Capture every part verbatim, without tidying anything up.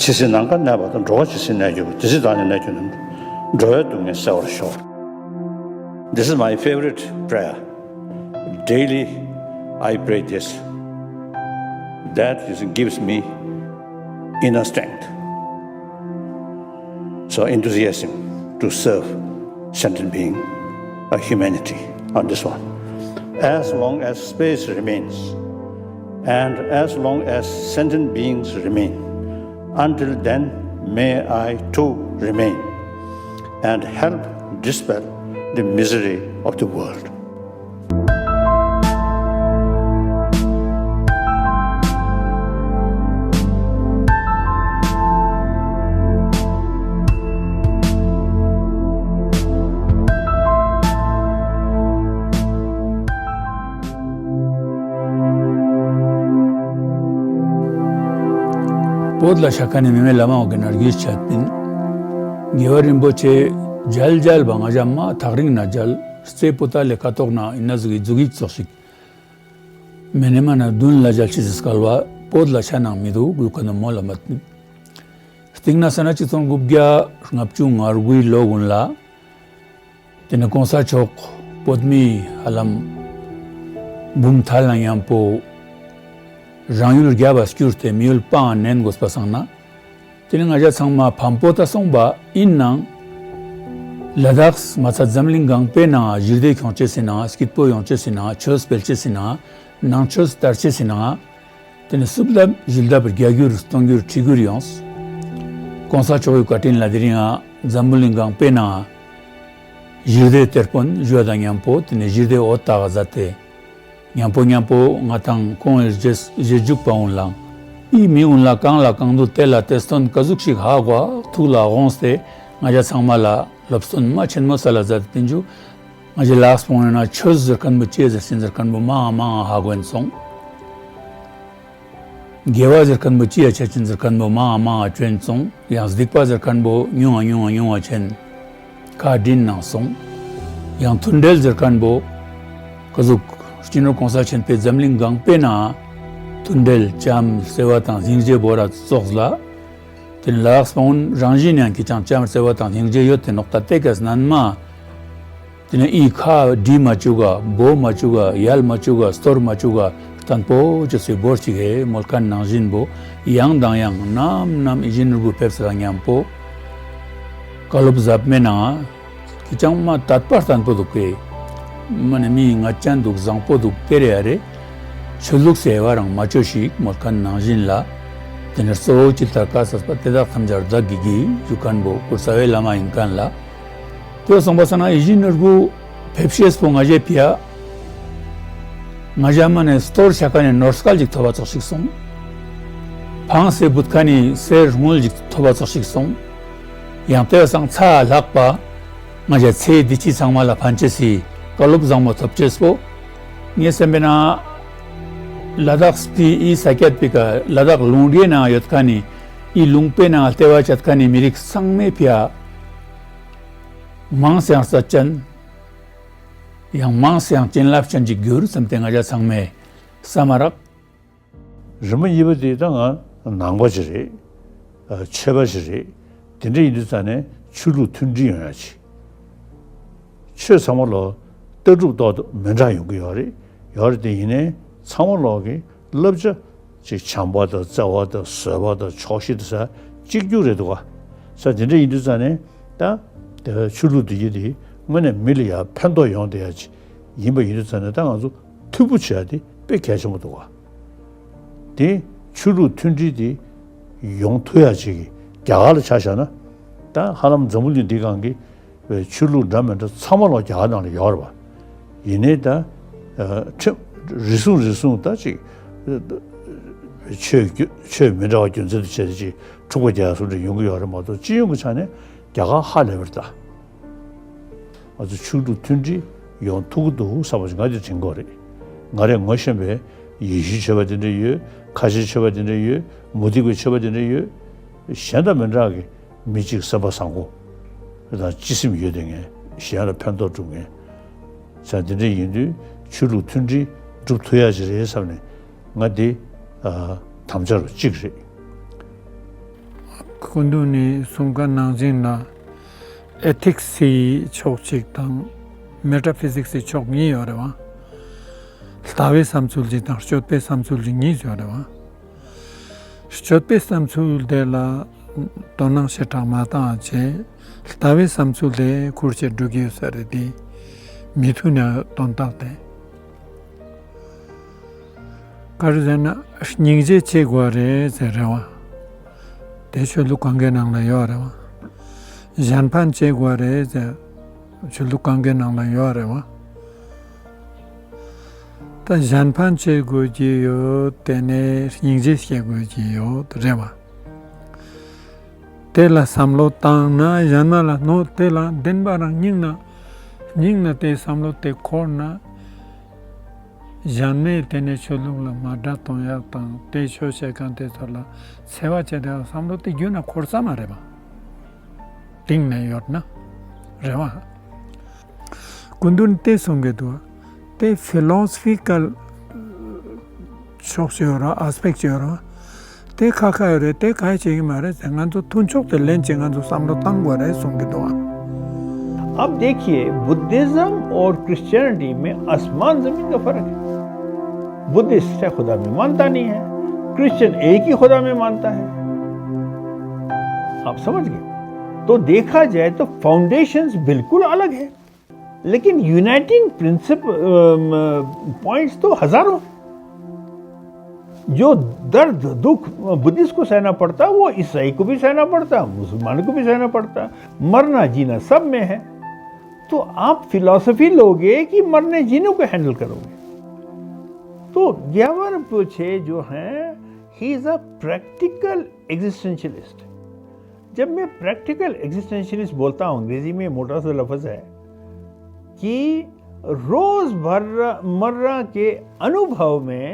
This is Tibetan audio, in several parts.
ཇི་སྲིད་ནམ་མཁའ་གནས་པ་དང་། འགྲོ་བ་ཇི་སྲིད་གནས་གྱུར་པ། དེ་སྲིད་བདག་ནི་གནས་གྱུར་ནམ། འགྲོ་བའི་སྡུག་བསྔལ་སེལ་བར་ཤོག། This is my favorite prayer. Daily I pray this. That is, gives me inner strength. So enthusiasm to serve sentient being, uh, humanity on this one. As long as space remains, and as long as sentient beings remain, until then may I too remain and help dispel the misery of the world. བོད་ལ་ཆ་ཁ་ནས་མི་མེད་བླ་མ་འོ་གི་ན་རྒྱུས་ཆད་པིན། རྒྱལ་བ་རིན་པོ་ཆེ་མཇལ་མཇལ་བ་ང་ཞ་མ་ཐག་རིང་ན་མཇལ། རྩེ་པོ་ཏ་ལས་ཁ་ཐོག་ན་ཡིན་ན་ཟིག་གི་འཛུགས་ཡིག་ཙོགས་ཤིག། མེ་ནེ་མ་ན་བདུན་ལ་མཇལ་ཆི་ཟིག་སྐལ་བ་བོད་ལ་ཆ་ནང་མི་འདུག་གུ་ཁ་ན་མོ་ལ་མ་ཐུབ། སྟེང་ན་ས་ན་ཆིག་སྟོང་དགུ་བརྒྱ་ལྔ་བཅུ་ང་དགུའི་ལོ་གུན་ལ། དེ་ནས་གོང་ས་མཆོག་བོད་མི་ཧ་ལམ་འབུམ་ཐལ་ལ་མཉམ་པོ་རང་ཡུལ་རྒྱ་བ་སྐྱུར་ཏེ་མི་ཡུལ་སྤང་ནན་དགོས་པ་སང་ན། དེ་ནས་ང་ཞ་ཚང་མ་ཕམ་པོ་ད་སོང་པ་ཡིན་ནང་། ལ་དྭགས་མ་ཚད་འཛམ་གླིང་གང་པོའི་ནང་ཞི་བདེ་ཁྱོང་ཅེས་སི་ནང་སྐྱིད་པོ་ཡོང་ཅེས་སི་ནང་ཆོས་སྤེལ་ཅེས་སི་ནང་ནང་ཆོས་དར་ཅེས་སི་ནང་། དེ་ནས་སུབ་ལབ་ཞི་ལྡབ་རྒྱ་གུར་སྟོང་གུར་ཁྲི་གུར་ཡོངས། གོང་ས་མཆོག་གི་བཀའ་དྲིན་ལ་དེ་རིང་ང་འཛམ་བུ་གླིང་གང་པོའི་ནང་ཞི་བདེ་གཏེར་དཔོན་ཞུ་བ་དང་མཉམ་པོ་དེ་ནས་ཞི་བདེ་འོད་དག་མཛད་དེ། མཉམ་པོ་མཉམ་པོ་ང་དང་ཁོང་ཡི་རྗེས་རྗེས་འཇུག་པ་འོང་ལང་། ཨི་མི་འོང་ལ་གང་ལ་གང་འདུལ་དེ་ལ་དེ་སྟོན་ག་ཟུག་ཞིག་ཧ་གོ་ཐུགས་ལ་དགོངས་ཏེ་ང་ཞ་ཚང་མ་ལ་སློབ་སྟོན་མ་ཆེན་མོ་ས་ལ་མཛད་དེ་འཇུ། ང་ཞ་ལགས་སྤོང་ཡོད་ན་ཆོས་ཟེར་མཁན་པོ་ཅེས་ཟེར་ཞིན་ཟེར་མཁན་པོ་མང་ང་མང་ང་ཧ་གོ་ཡིན་སོང་། དགེ་བ་ཟེར་མཁན་པོ་ཅི་ཡ་ཆ་ཅན་ཟེར་མཁན་པོ་མང་ང་མང་ང་བྱོན་སོང་། ཡང་སྡིག་པ་ཟེར་མཁན་པོ་ཉུང་ང་ཉུང་ང་ཉུང་ང་ཆེན་ཁ་འདྲིན་གནང་སོང་། ཡང་མཐུན་འབྲེལ་ཟེར་མཁན་པོ་ཀ་ཟུག་སྤྱི་ནོར་གོང་ས་ཆེན་པོས་འཛམ་གླིང་གང་པོའི་ནང་མཐུན་འབྲེལ་བྱམས་བརྩེ་བ་དང་སྙིང་རྗེ་བོ་ར་ཙོགས་ལ། དེ་ནི་ལགས་སོང་རང་བཞིན་ཡང་གི་ཅང་བྱམས་བརྩེ་བ་དང་སྙིང་རྗེ་ཡོད་དེ་ནོག་ད་ལྟའི་ག་སྣན་མ། དེ་ནས་ཨི་ཁ་བྲིས་མ་བཅུག་ག་འབོ་མ་བཅུག་ག་ཡལ་མ་བཅུག་ག་སྟོར་མ་བཅུག་ག་བརྟན་པོ་ཅོ་སི་བོར་ཅིག་གེ་མོལ་མཁན་ནང་བཞིན་པོ་ཡང་དང་ཡང་ནམ་ནམ་ཨི་ཞིན་རུ་ཕེབས་ས་དང་མཉམ་པོ་བཀའ་སློབ་ཟབ་མེད་ནང་གི་ཅང་མ་དད་པ་བརྟན་པོ་འདུག་གེ། མ་ནི་མི་ང་ཅན་འདུག་བཟང་པོ་འདུག་དེ་རེ་ཨ་རེ་ཆོས་ལུགས་སེ་བ་རང་མ་ཅོ་ཞིག་མོལ་མཁན་ནང་བཞིན་ལ། དེ་ནས་གཙོ་བོ་ཅི་ལྟར་བཀའ་སྩལ་པ་དེ་དག་ཐམས་ཅད་བདག་གིས་བགྱི་ཞུ་མཁན་པོ་ཀུར་ས་བའི་བླ་མ་ཡིན་མཁན་ལ། དེ་སོང་པ་ས་ན་ཡིད་བཞིན་ནོར་བུ་ཕེབས་ཤེས་པོ་ང་ཞའི་ཕི་ཡ། ང་ཞ་མ་ནས་སྟོར་ཆ་ཁ་ནས་ནོར་སྐལ་ཅིག་ཐོབ་པ་ཙོགས་ཤིག་སོང་། ཕངས་སེ་བུད་ཁ་ནས་གསེར་དངུལ་ཅིག་ཐོབ་པ་ཙོགས་ཤིག་སོང་། ཡང་དེ་སང་ཚ་ལྷག་པ་ང་ཞ་ཚེ་འདི་ཕྱི་ཚང་མ་ལ་ཕན་ཅེས་སི་བཀའ་སློབ་བཟང་མོ་ཐོབ་ཅེས་པོ། ངའི་སེམས་པའི་ནང་ལ་དྭགས་སྤི་ཨི་ས་ཀྱད་པི་ཀ་ལ་དྭགས་ལུང་རྒྱའི་ནང་ཡོད་ཁ་ནས་ཨི་ལུང་པའི་ནང་ལྟེ་བ་བཅད་ཁ་ནས་མི་རིགས་ཚང་མའི་ཕི་ཡ། མང་སེ་ཡང་རྩ་ཅན། ཡང་མང་སེ་ཡང་བྱིན་རླབས་ཅན་གྱི་རྒྱུར་བསམ་སྟེ་ང་ཞ་ཚང་མས་ས་མ་རག། རིམ་པ་གཉིས་པ་དེ་ད་ང་ནང་པ་ཅིག་རེད། ཨ་ཆོས་པ་ཅིག་རེད། དེ་འདྲ་ཡིན་དུས་ཙང་ནས་ཆོས་ལུགས་མཐུན་སྒྲིལ་ཡོང་ཡ་ཅིག། ཆོས་ཚང་མ་ལོ་ལྟ་གྲུབ་ཏོག་ཏོ་མི་འདྲ་ཡོང་གི་ཡོད་རེད། ཡོད་རེད་དེ་ཡིན་ནའི་ཚང་མ་ལོག་གི་བསླབ་བྱ་ཅིག་བྱམས་པ་དང་བརྩེ་བ་དང་བཟོད་པ་དང་ཆོག་ཤེས་དང་ས་གཅིག་གྱུར་རེད་འདུག་ག། ས་དེ་འདྲ་ཡིན་དུས་ཙང་ནས་ད་དེ་ཆོས་ལུགས་དེ་ཡིན་དེ་དངོས་གནས་མི་ལ་ཡང་ཕན་ཐོགས་ཡོང་བསྡད་ཡ་ཅིག་ཡིན་པ་ཡིན་དུས་ཙང་ནས་ད་ང་ཚོ་མཐུན་པོ་བྱེད་ཡ་དེ་དཔེ་གལ་ཆེན་པོ་འདུག་ག། དེ་ཆོས་ལུགས་མཐུན་སྒྲིལ་དེ་ཡོང་ཐུབ་ཡ་ཅིག་གི་རྒྱ་གར་ལ་ཆ་བཞག་ན་ད་ཧ་ལམ་འཛམ་བུ་གླིང་འདི་སྒང་གི་བའི་ཆོས་ལུགས་འདྲ་མི་འདྲ་ཚང་མ་ལོག་རྒྱ་གར་ནང་ལ་ཡོད་རེད་པ། ཡིན་ནའི་ད་ཁྲིམས་རེ་ཟུང་རེ་ཟུང་ད་ཅིག་ཆོས་རྒྱུ་ཆོས་མི་འདྲ་བ་རྒྱུ་མཚན་དུ་བྱས་ཏེ་ཅིག་འཁྲུག་པ་རྒྱག་ཡ་སུ་འདྲ་ཡོང་གི་ཡོད་རེད་མ་གཏོགས་སྤྱི་ཡོངས་ཀྱི་ཆ་ནས་རྒྱ་གར་ཧ་ལས་པ་རེད་ད། ང་ཚོ་ཆོས་ལུགས་མཐུན་སྒྲིལ་ཡོང་ཐུབ་ཀྱི་འདུག་བསམ་པ་ཞིག་ང་དེ་དྲན་གྱི་ཡོད་རེད། ང་རས་ངོ་ཤེས་པའི་ཡེ་ཤུའི་ཆོས་པ་དེ་འདྲ་ཡོད། ཁ་ཆེའི་ཆོས་པ་དེ་འདྲ་ཡོད། མུ་སྟེགས་པའི་ཆོས་པ་དེ་འདྲ་ཡོད། གཞན་དང་མི་འདྲ་གི་མི་གཅིག་སེམས་པ་བཟང་པོ་དང་སྤྱི་སེམས་ཡོད་དེ་ངས་གཞན་ལ་ཕན་ཐོགས་སྒྲུབ་མཁན་ས་འདི་འདྲ་ཡིན་དུས་ཆོས་ལུགས་མཐུན་སྒྲིལ་སྒྲུབ་ཐུབ་ཡ་ཅིག་རེད་བསམ་ནས་ང་འདི་ཨ་དམ་བཅའ་རུ་གཅིག་རེད། སྐུ་མདུན་ནས་གསུང་མཁན་ནང་བཞིན་ལ་ཨེ་ཐིག་སི་ཕྱོགས་གཅིག་དང་མེ་ཊ་ཕི་ཟིག་སི་ཕྱོགས་གཉིས་ཡོད་རེད་བ། ལྟ་བའི་བསམ་ཚུལ་གཅིག་དང་སྤྱོད་པའི་བསམ་ཚུལ་གཅིག་གཉིས་ཡོད་རེད་བ། སྤྱོད་པའི་བསམ་ཚུལ་དེ་ལ་དོ་སྣང་ཞེ་དྲག་མ་བཏང་བྱས། ལྟ་བའི་བསམ་ཚུལ་དེ་ཁུར་བྱས་འགྲོ་གི་ཡོད་ས་རེད་དེ། མི་མཐུན་ཡ་དོན་དག་དེ། ག་རེ་ཟེར་ན་སྙིང་རྗེ་བྱེད་དགོས་རེད་ཟེར་རེད་བ། དེ་ཆོས་ལུགས་གང་གའི་ནང་ལ་ཡོད་རེད་བ། གཞན་ཕན་བྱེད་དགོས་རེད་ཟེར་ཆོས་ལུགས་གང་གའི་ནང་ལ་ཡོད་རེད་བ། ད་གཞན་ཕན་བྱེད་དགོས་ཀྱི་ཡོད། དེ་ནས་སྙིང་རྗེ་བྱེད་དགོས་ཀྱི་ཡོད་རེད་བ། དེ་ལ་བསམ་བློ་བཏང་ན་གཞན་མ་ལ་ནོར། དེ་ལ་བདེན་པ་རང་སྙིང་ན་སྙིང་ན་དེ་བསམ་བློ་དེ་འཁོར་ན། གཞན་མས་དེ་ནས་ཆོས་ལུགས་ལ་མ་དགྲ་གཏོང་ཡག་དང་དེ་ཆོས་བྱེད་མཁན་དེ་ཚོ་ལ་འཚེ་བ་བྱེད་ཡག་བསམ་བློ་དེ་རྒྱུན་ན་འཁོར་ས་མ་རེད་པ། གཏིང་ནས་ཡོད་ན་རེད་བ། སྐུ་མདུན་དེ་གསུང་གི་འདུག་དེ་ཕི་ལོ་སོ་ཕི་ཀལ་ཕྱོགས་ཤིག་ཡོད་ར། ཨ་སི་པེག་ཅིག་ཡོད་ར། དེ་ཁ་ཁ་ཡོད་རེད། དེ་ག་ཡེ་བྱེད་ཀྱི་མ་རེད་ཟེར། ང་ཚོ་མཐུན་ཕྱོགས་དེ་ལེན་བྱེད་ང་ཚོ་བསམ་བློ་བཏང་དགོས་རེད་གསུང་གི་འདུག་ཨ། अब देखिए, बुद्धिज्म और क्रिश्चियनिटी में आसमान जमीन का फर्क है। बुद्धिस्ट है, खुदा में मानता नहीं है। क्रिश्चियन एक ही खुदा में मानता है। आप समझ गए? तो देखा जाए तो फाउंडेशंस बिल्कुल अलग है, लेकिन यूनाइटिंग प्रिंसिपल पॉइंट्स तो हजारों हैं। जो दर्द दुख बुद्धिस्ट को सहना पड़ता है, वो ईसाई को भी सहना पड़ता है, मुसलमान को भी सहना पड़ता है। मरना जीना सब में है। तो आप फिलॉसफी लोगे कि मरने जीने को हैंडल करोगे? तो ग्यावर रिम्पोछे जो हैं, he is a practical existentialist. जब मैं प्रैक्टिकल एग्जिस्टेंशियलिस्ट बोलता हूँ, अंग्रेजी में मोटा सा लफ्ज है कि रोजमर्रा के अनुभव में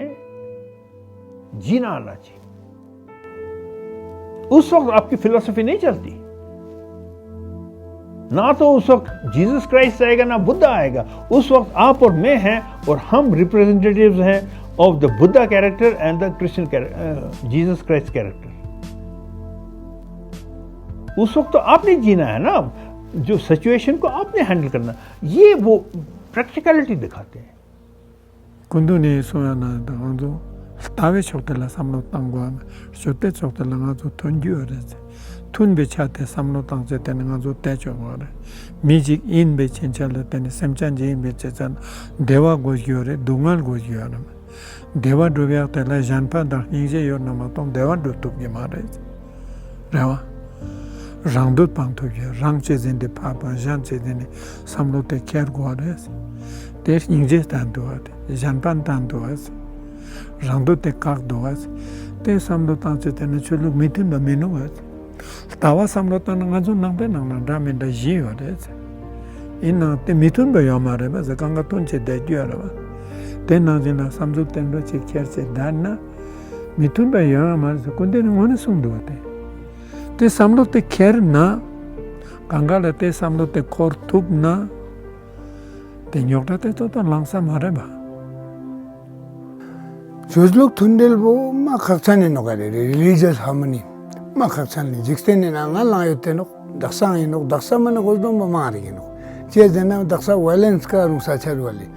जीना आना चाहिए। उस वक्त आपकी फिलॉसफी नहीं चलती। ना तो उस वक्त जीसस क्राइस्ट आएगा, ना बुद्धा आएगा। उस वक्त आप और मैं हैं, और हम रिप्रेजेंटेटिव्स हैं of the Buddha character and the Christian character, Jesus Christ character। उस वक्त तो आपने जीना है ना, जो सिचुएशन को आपने हैंडल करना। ये वो प्रैक्टिकलिटी दिखाते हैं। སྐུ་མདུན་ནས་གསུང་ཡ་ན་ད་ང་ཚོ་ལྟ་བའི་ཕྱོགས་དེ་ལ་བསམ་བློ་བཏང་དགོས། སྤྱོད་པའི་ཕྱོགས་དེ་ལ་ང་ཚོ་མཐུན་རྒྱུ་ཡོད་རེད་ཟེར། མཐུན་པའི་ཆ་དེ་བསམ་བློ་བཏང་ཚེ་དེ་ནི་ང་ཚོ་བསྡད་ཆོག་གི་རེད། མི་གཅིག་ཡིན་པའི་ཕྱིན་ཆད་ལ་དེ་ནི་སེམས་ཅན་གཅིག་ཡིན་པའི་ཕྱིན་ཆད་ལ་བདེ་བ་དགོས་ཀྱི་ཡོད་རེད། སྡུག་བསྔལ་དགོས་ཀྱི་ཡོད་རེད། བདེ་བ་སྒྲུབ་ཡག་དེ་ལ་གཞན་ཕན་དང་སྙིང་རྗེ་ཡོད་ན་མ་གཏོགས་བདེ་བ་སྒྲུབ་ཐུབ་ཀྱི་མ་རེད། རེད་བ། རང་འདོད་སྤང་ཐུབ་ཀྱི། རང་གཅེས་འཛིན་དེ་ཕར་བ། གཞན་གཅེས་འཛིན་ནི་བསམ་བློ་དེ་འཁྱེར་དགོས་པ་རེད། དེ་སྙིང་རྗེ་བསྟན་འདུག་བ། དེ་གཞན་ཕན་བསྟན་འདུག་བ། རང་འདོད་དེ་བཀག་འདུག་བ། དེ་བསམ་བློ་བཏང་ཚེ་དེ་ནི་ཆོས་ལུགས་མི་མཐུན་པ་མི་འདུག་བ། ལྟ་བ་བསམ་བློ་བཏང་ན་ང་ཚོ་ནང་པའི་ནང་ལ་འདྲ་མི་འདྲ་བཞི་ཡོད་རེད། ཡིན་ནའང་དེ་མི་མཐུན་པ་ཡོད་མ་རེད་པ་ཟེར། གང་ག་མཐུན་བྱས་བསྡད་རྒྱུ་ཡོད་རེད་པ། དེ་ནང་བཞིན་ལ་བསམ་ཚུལ་བསྟན་འགྲོ་ཅིག་ཁྱེར་བྱས་བསྡད་ན་མི་མཐུན་པ་ཡོད་ཡོད་མ་རེད་ཟེར་སྐུ་མདུན་ནས་ངོ་ནས་གསུངས་འདུག་བ། དེ་དེ་བསམ་བློ་དེ་འཁྱེར་ན། གང་ག་ལ་དེ་བསམ་བློ་དེ་འཁོར་ཐུབ་ན། དེ་རྙོག་དྲ་དེ་ཏོག་ཏོག་ལངས་ས་མ་རེད་པ། ཆོས་ལུགས་མཐུན་འབྲེལ་པོ་མ་ཁག་ཆེན་ནི་ནོག་ག་རེ་རེད། རི་ལི་ཇི་ཡས་ཧར་མོ་ནི་མ་ཁག་ཆེན་ནི། འཇིག་རྟེན་ནི་ན་ང་ལངས་ཡོད་དེ་ནོག། དག་ས་ཡིན་ནོག། དག་ས་མ་ནི་དགོས་དོན་པོ་མང་རེ་ཡིན་ནོག། ཅེས་ཟེར་ན་དག་ས་ཝའི་ལེན་སི་ཀ་རུང་ས་ཆ་རུ་བ་ལི།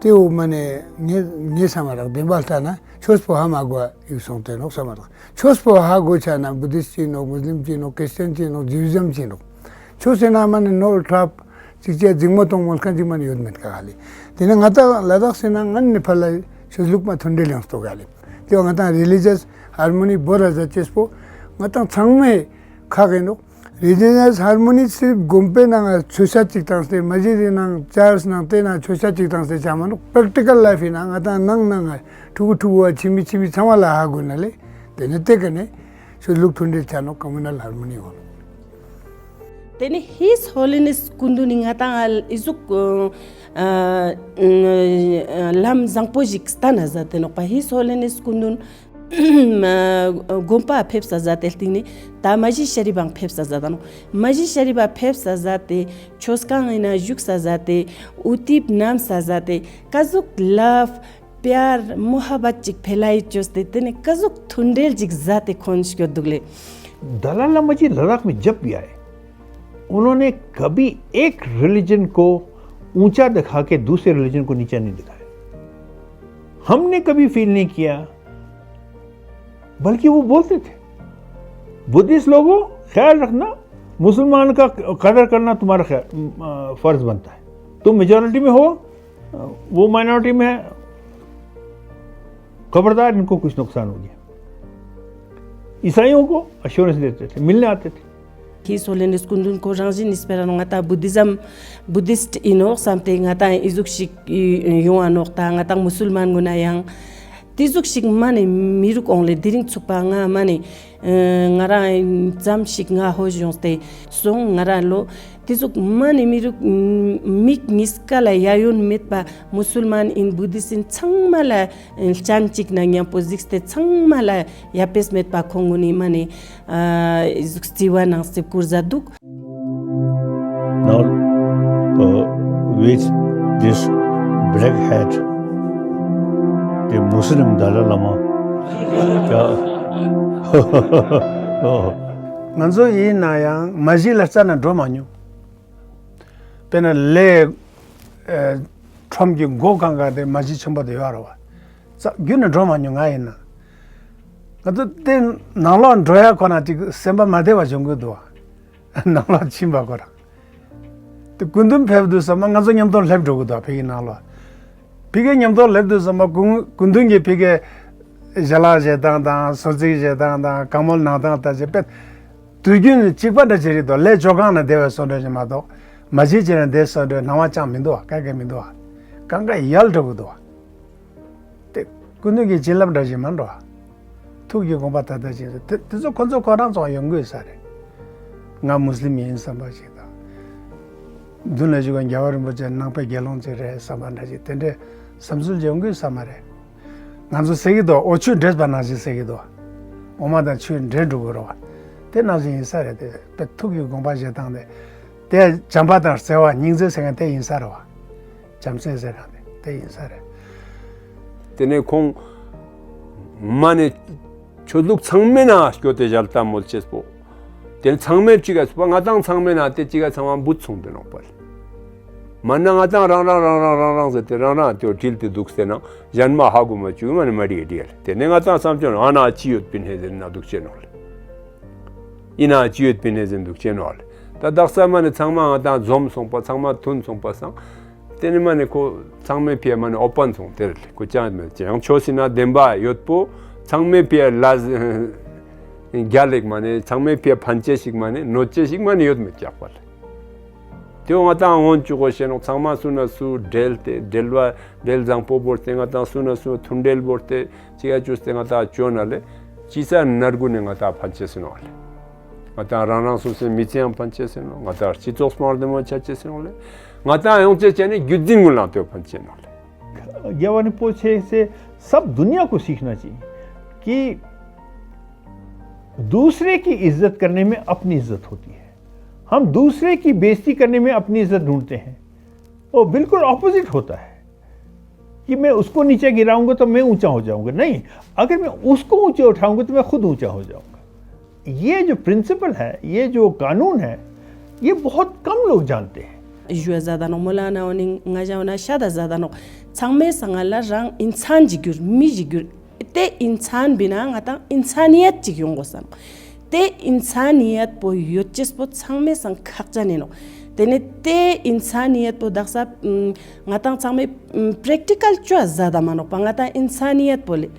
དེ་འོ་མ་ནི་ངེ་ངེ་ས་མ་རག་བདེན་པ་ལྟ་ན་ཆོས་པོ་ཧ་མ་གོ་ཡུག་སོང་དེ་ནོག་ས་མ་རག། ཆོས་པོ་ཧ་གོ་ཆ་ན་བུ་དིསྟ་ཅིག་ནོག། མུ་སླིམ་ཅིག་ནོག། ཁྲིས་ཅན་ཅིག་ནོག། ཇུ་ཨི་ཛམ་ཅིག་ནོག། ཆོས་ཟེར་ན་མ་ནི་ནོར་ཁྲབ་ཅིག་ཅེ་འཛིང་མོ་གཏོང་མོལ་མཁན་ཅིག་མ་ནི་ཡོད་མེད་ག་ཧ་ལི། དེ་ནི་ང་ཏང་ལ་དྭགས་ཟེར་ན་ང་ནི་ཕར་ལ་ཆོས་ལུགས་མ་མཐུན་འབྲེལ་ཡང་སྟོ་ག་ལི། དེ་བ་ང་ཏང་རི་ལི་ཇི་ཡས་ཧར་མོ་ནི་བོ་ར་ཟ་ཅེས་པོ་ང་ཏང་ཚང་མས་ཁག་ཡིན་ནོག། རི་ལི་ཇི་ཡས་ཧར་མོ་ནི་སི་རིབ་དགོན་པའི་ནང་ང་ཆོས་ཤ་ཅིག་བཏང་སྟེ་མ་གཞི་རི་ནང་ཅར་ཆི་ནང་དེ་ནང་ཆོས་ཤ་ཅིག་བཏང་སྟེ་ཆ་མ་ནོག། པེག་ཊི་ཀལ་ལའིཕ་ཡིན་ན་ང་ཏང་ནང་ནང་ང་ཕྲུ་གུ་ཕྲུ་གུ་བ་ཆི་མི་ཆི་མི་ཚང་མ་ལ་ཧ་གོ་ན་ལེ། དེ་ནི་དེ་ག་ནས་ཆོས་ལུགས་མཐུན་འབྲེལ་ཆ་ནོག། ཀོ་མུ་ནལ་ཧར་མོ་ནི་ཡོང་ནོག། དེ་ནི་ཧིས་ཧོ་ལི་ནེས་སྐུ་མདུན་ནི་ང་ཏང་ཨ་ཨི་ཟུག་ཨ་ཨ་ལམ་བཟང་པོ་ཞིག་བསྟན་ན་ཟ་དེ་ནོག་པ། ཧིས་ཧོ་ལི་ནེས་སྐུ་མདུན་ཨ་དགོན་པ་ཕེབས་ས་ཟ་དེ་སྟེང་ནི་ད་མ་གཞི་ཤ་རི་བང་ཕེབས་ས་ཟ་ད་ནོག། མ་གཞི་ཤ་རི་བ་ཕེབས་ས་ཟ་དེ་ཆོས་ཁང་ཡིན་ན་བཞུགས་ས་ཟ་དེ་ཨུ་ཏིབ་ནམ་ས་ཟ་དེ་ཀ་ཟུག་ལབ། པེ་ཡར་མོ་ཧ་བད་ཅིག་འཕེལ་ལ་ཡི་བཅོས་ཏེ་དེ་ནི་ཀ་ཟུག་མཐུན་འབྲེལ་ཅིག་ཟ་དེ་ཁོན་སྐྱོད་འདུག་ལེ། दलाई लामा जी लद्दाख में जब भी आए, उन्होंने कभी एक रिलीजन को ऊंचा दिखा के दूसरे रिलीजन को नीचा नहीं दिखाया। हमने कभी फील नहीं किया, बल्कि वो बोलते थे, "बुद्धिस्ट लोगों, ख्याल रखना, मुसलमान का कदर करना तुम्हारा ख्या-, अ, फर्ज बनता है। तुम मेजोरिटी में हो, अ, वो माइनॉरिटी में है, खबरदार, इनको कुछ नुकसान हो गया।" ईसाइयों को अश्योरेंस देते थे, मिलने आते थे। ཁྱེད་སོ་ལེན་སྐུ་མདུན་ཁོ་རང་བཞིན་ནི་སྤེ་ར་ནོ་ང་ཏང་བུ་དི་ཛམ་བུ་དི་སྟ་ཡིན་ནོག་བསམ་སྟེ་ང་ཏང་ཨི་ཟུག་ཞིག་ཡོང་ཨ་ནོག་ད་ང་ཏང་མུ་སུལ་མན་ངོ་ན་ཡང་དེ་ཟུག་ཞིག་མ་ནེ་མི་རུག་ཨོང་ལེ། དེ་རིང་ཚུགས་པ་ང་མ་ནེ་ང་རང་ཙམ་ཞིག་ང་ཧོ་ཞོང་སྟེ་སོང་ང་རང་ལོ་དེ་ཟུག་མ་ནེ་མི་རུག་མིག་གཉིས་ཀ་ལ་ཡ་ཡོན་མེད་པ་མུ་སུལ་མན་ཡིན་བུ་དི་སྟ་ཡིན་ཚང་མ་ལ་སྤྱན་གཅིག་ན་མཉམ་པོ་གཟིགས་ཏེ་ཚང་མ་ལ་ཡ་པེས་མེད་པ་ཁོང་ངོ་ནི་མ་ནེ་ཨ་ཟུག་རྩི་བ་ནང་སེ་བཀུར་ཟ་འདུག Now, uh, with this black hat, the Muslim Dalai Lama, yeah. ང་ཚོ་ཡིན་ན་ཡང་མ་གཞི་ལ་རྩ་ན་འགྲོ་མ་མྱོང་། དཔེར་ན་ལས་ཁྲོམ་གྱི་མགོ་གང་ག་དེ་མ་གཞི་ཆེན་པོ་དེ་ཡོད་རེད་བ། རྩ་རྒྱུན་ནས་འགྲོ་མ་མྱོང་ང་ཡིན་ན། ང་ཚོ་དེ་ནང་ལོགས་འགྲོ་ཡ་ཁོ་ན་ཅིག་སེམས་པ་མ་བདེ་བ་བྱུང་གི་འདུག་བ། ནང་ལོགས་ཕྱིན་པ་ཁོ་རང་། དེ་སྐུ་མདུན་ཕེབས་དུས་ཙམ་པ་ང་ཚོ་མཉམ་དུ་སླེབས་འགྲོ་གི་འདུག་བ་ཕ་གི་ནང་ལོགས། ཕ་གི་མཉམ་དུ་སླེབས་དུས་ཙམ་པ་སྐུ་སྐུ་མདུན་གྱི་ཕ་གི་ཞལ་ལག་བཞེས་སྟངས་དང་གསོལ་ཚིགས་བཞེས་སྟངས་དང་བཀའ་མོལ་གནང་སྟངས་ལྟ་ཅི་དཔེ་དུས་རྒྱུན་གཅིག་པ་འདྲ་ཅིག་རེད་དོ། ལས་བཅོ་ཁང་ན་བསྡད་པའི་བཟོ་འདྲ་ཞིག་མ་གཏོགས་མ་གཞི་ཅིག་ན་བསྡད་བཟོ་འདྲའི་སྣང་བ་ཅང་མི་འདུག་བ། ག་གེ་མི་འདུག་བ། གང་ག་ཡལ་འགྲོ་གི་འདུག་བ། དེ་སྐུ་མདུན་གྱི་བྱིན་རླབས་འདྲ་ཞིག་མ་འགྲོ་བ། ཐུགས་ཀྱི་དགོངས་པ་ད་ལྟ་ཅིག་རེད། དེ་དེ་ཚོ་ཁོ་ཚོ་ཁོ་རང་ཚོ་ཡོང་གི་ཡོད་ས་རེད། ང་མུ་སི་ལིམ་ཡིན་བསམ་པ་ཞིག་དང་། མདུན་ལ་བཞུགས་པའི་རྒྱལ་བ་རིན་པོ་ཆེ་ནང་པའི་དགེ་སློང་ཅིག་རེད་བསམ་པ་འདྲ་ཞིག་དེ་འདྲའི་བསམ་ཚུལ་ཡོང་གི་ཡོད་ས་མ་རེད། ང་ཚོ་ཟེར་གི་འདུག་འོ་ཆོས་འདྲེས་པ་ནང་བཞིན་ཟེར་གི་འདུག་འོ་མ་དང་ཆོས་འདྲེས་འགྲོ་གི་རེད་བ། དེ་ནང་བཞིན་ཡིན་ས་རེད། དེ་དཔེ་ཐུགས་ཀྱི་དགོངས་པ་བཞེས་སྟངས་དེ། དེ་བྱམས་པ་དང་བརྩེ་བ་སྙིང་རྗེ་ཟེར་མཁན་དེ་ཡིན་ས་རེད་བ། བྱམས་བརྩེ་ཟེར་མཁན་དེ་དེ་ཡིན་ས་རེད། དེ་ནས་ཁོང་མ་ནས་ཆོས་ལུགས་ཚང་མའི་ནང་སྐྱོད་དེ་ཞལ་ལྟ་མོལ་བྱེད་པོ། དེ་ཚང་མས་གཅིག་ག་ང་དང་ཚང་མའི་ནང་དེ་གཅིག་ག་ཚང་མ་འབུ་ཚུང་དེ་ནོག་པ་ལ། མ་ན་ང་དང་རང་རང་རང་རང་རང་རང་ཟེར་ཏེ་རང་རང་དེ་བྲིལ་ཏེ་འདུག་སྟེ་ན་གཞན་མ་ཧ་གོ་མ་བཅུག་མ་ནི་མ་རིག་རིག་ལ། དེ་ནས་ང་དང་བསམ་བྱུང་ཨ་ན་ཅི་ཡོད་པིན་ཧེ་ཟེར་ན་འདུག་ཅེ་ནོག་ལ། ཡིན་ན་ཅི་ཡོད་པིན་ཧེ་ཟེར་འདུག་ཅེ་ནོག་ལ། ད་དག་ས་མ་ནི་ཚང་མ་ང་དང་འཛོམས་སོང་པ་ཚང་མ་མཐུན་སོང་པ་སང་། དེ་ནི་མ་ནི་ཁོ་ཚང་མའི་ཕིའ་མ་ནི་ཨོ་པན་སོང་དེར་ལ་ཁོ་ཅང་མེད་ཅེ་ཡང་ཆོས་སྲིད་ན་བདེན་པ་ཡོད་པོ་ཚང་མའི་ཕིའ་ལ་རྒྱ་ལེགས་མ་ནི་ཚང་མའི་ཕིའ་ཕན་ཆེ་ཞིག་མ་ནི་གནོད་ཆེ་ཞིག་མ་ནི་ཡོད་མེད་ཀྱག་པ་ལ། དེ་ང་དང་སྔོན་བཅུག་གོ་ཤེས་ནོག་ཚང་མ་སུ་ན་སུ་འབྲེལ་ཏེ་འབྲེལ་བ་འབྲེལ་བཟང་པོ་བོར་ཏེ་ང་དང་སུ་ན་སུ་མཐུན་འབྲེལ་བོར་ཏེ་ཅི་ག་བཅོས་ཏེ་ང་དང་བཅོས་ན་ལེ་ཅི་ས་ནར་གུ་ནས་ང་དང་ཕན་ཆེ་སེ་ནོག་ལེ། ང་དང་རང་རང་སོ་སོའི་མི་ཚེའང་ཕན་ཆེ་སེ་ནོག་ང་དང་སྤྱི་ཚོགས་སྨྲ་བདེ་མོ་ཆ་ཆེ་སེ་ནོག་ལེ། ང་དང་ཡོང་ཆེ་ཆེ་ནས་རྒྱུད་འཛིན་ངུ་ལང་དེ་ཕན་ཆེ་ནོག་ལེ། རྒྱལ་བ་རིན་པོ་ཆེ་से सब दुनिया को सीखना चाहिए कि दूसरे की इज्जत करने में अपनी इज्जत होती है, हम दूसरे की बेइज्जती करने में अपनी इज्जत ढूंढते हैं। वो बिल्कुल ऑपोजिट होता है कि मैं उसको नीचे गिराऊंगा तो मैं ऊंचा हो जाऊंगा। नहीं, अगर मैं उसको ऊंचा उठाऊंगा तो मैं खुद ऊंचा हो जाऊंगा। ये जो प्रिंसिपल है, ये जो कानून है, ये बहुत कम लोग जानते हैं। ཞུ་བ་ཟ་ད་ནོག་མོ་ལ་ན་འོ་ནི་ང་ཞ་འོ་ན་ཤ་ད་ཟ་ད་ནོག་ཚང་མའི་སང་ང་ལ་རང་ཨིན་ཚན་ཅིག་གྱུར་མི་ཞིག་གྱུར། དེ་ཨིན་ཚན་བི་ན་ང་དང་ཨིན་ཚན་ཡད་ཅིག་ཡོང་དགོས་སམ། དེ་ཨིན་ཚན་ཡད་པོ་ཡོད་ཅེས་པོ་ཚང་མའི་སང་ཁག་ཅན་ཡིན་ནོག་དེ་ནས་དེ་ཨིན་ཚན་ཡད་པོ་དག་ས་ང་དང་ཚང་མའི་པྲེག་ཊི་ཀལ་ཅོ་ཟ་ད་མ་ནོག་པ་ང་དང་ཨིན་ཚན་ཡད་པོ་ལེ།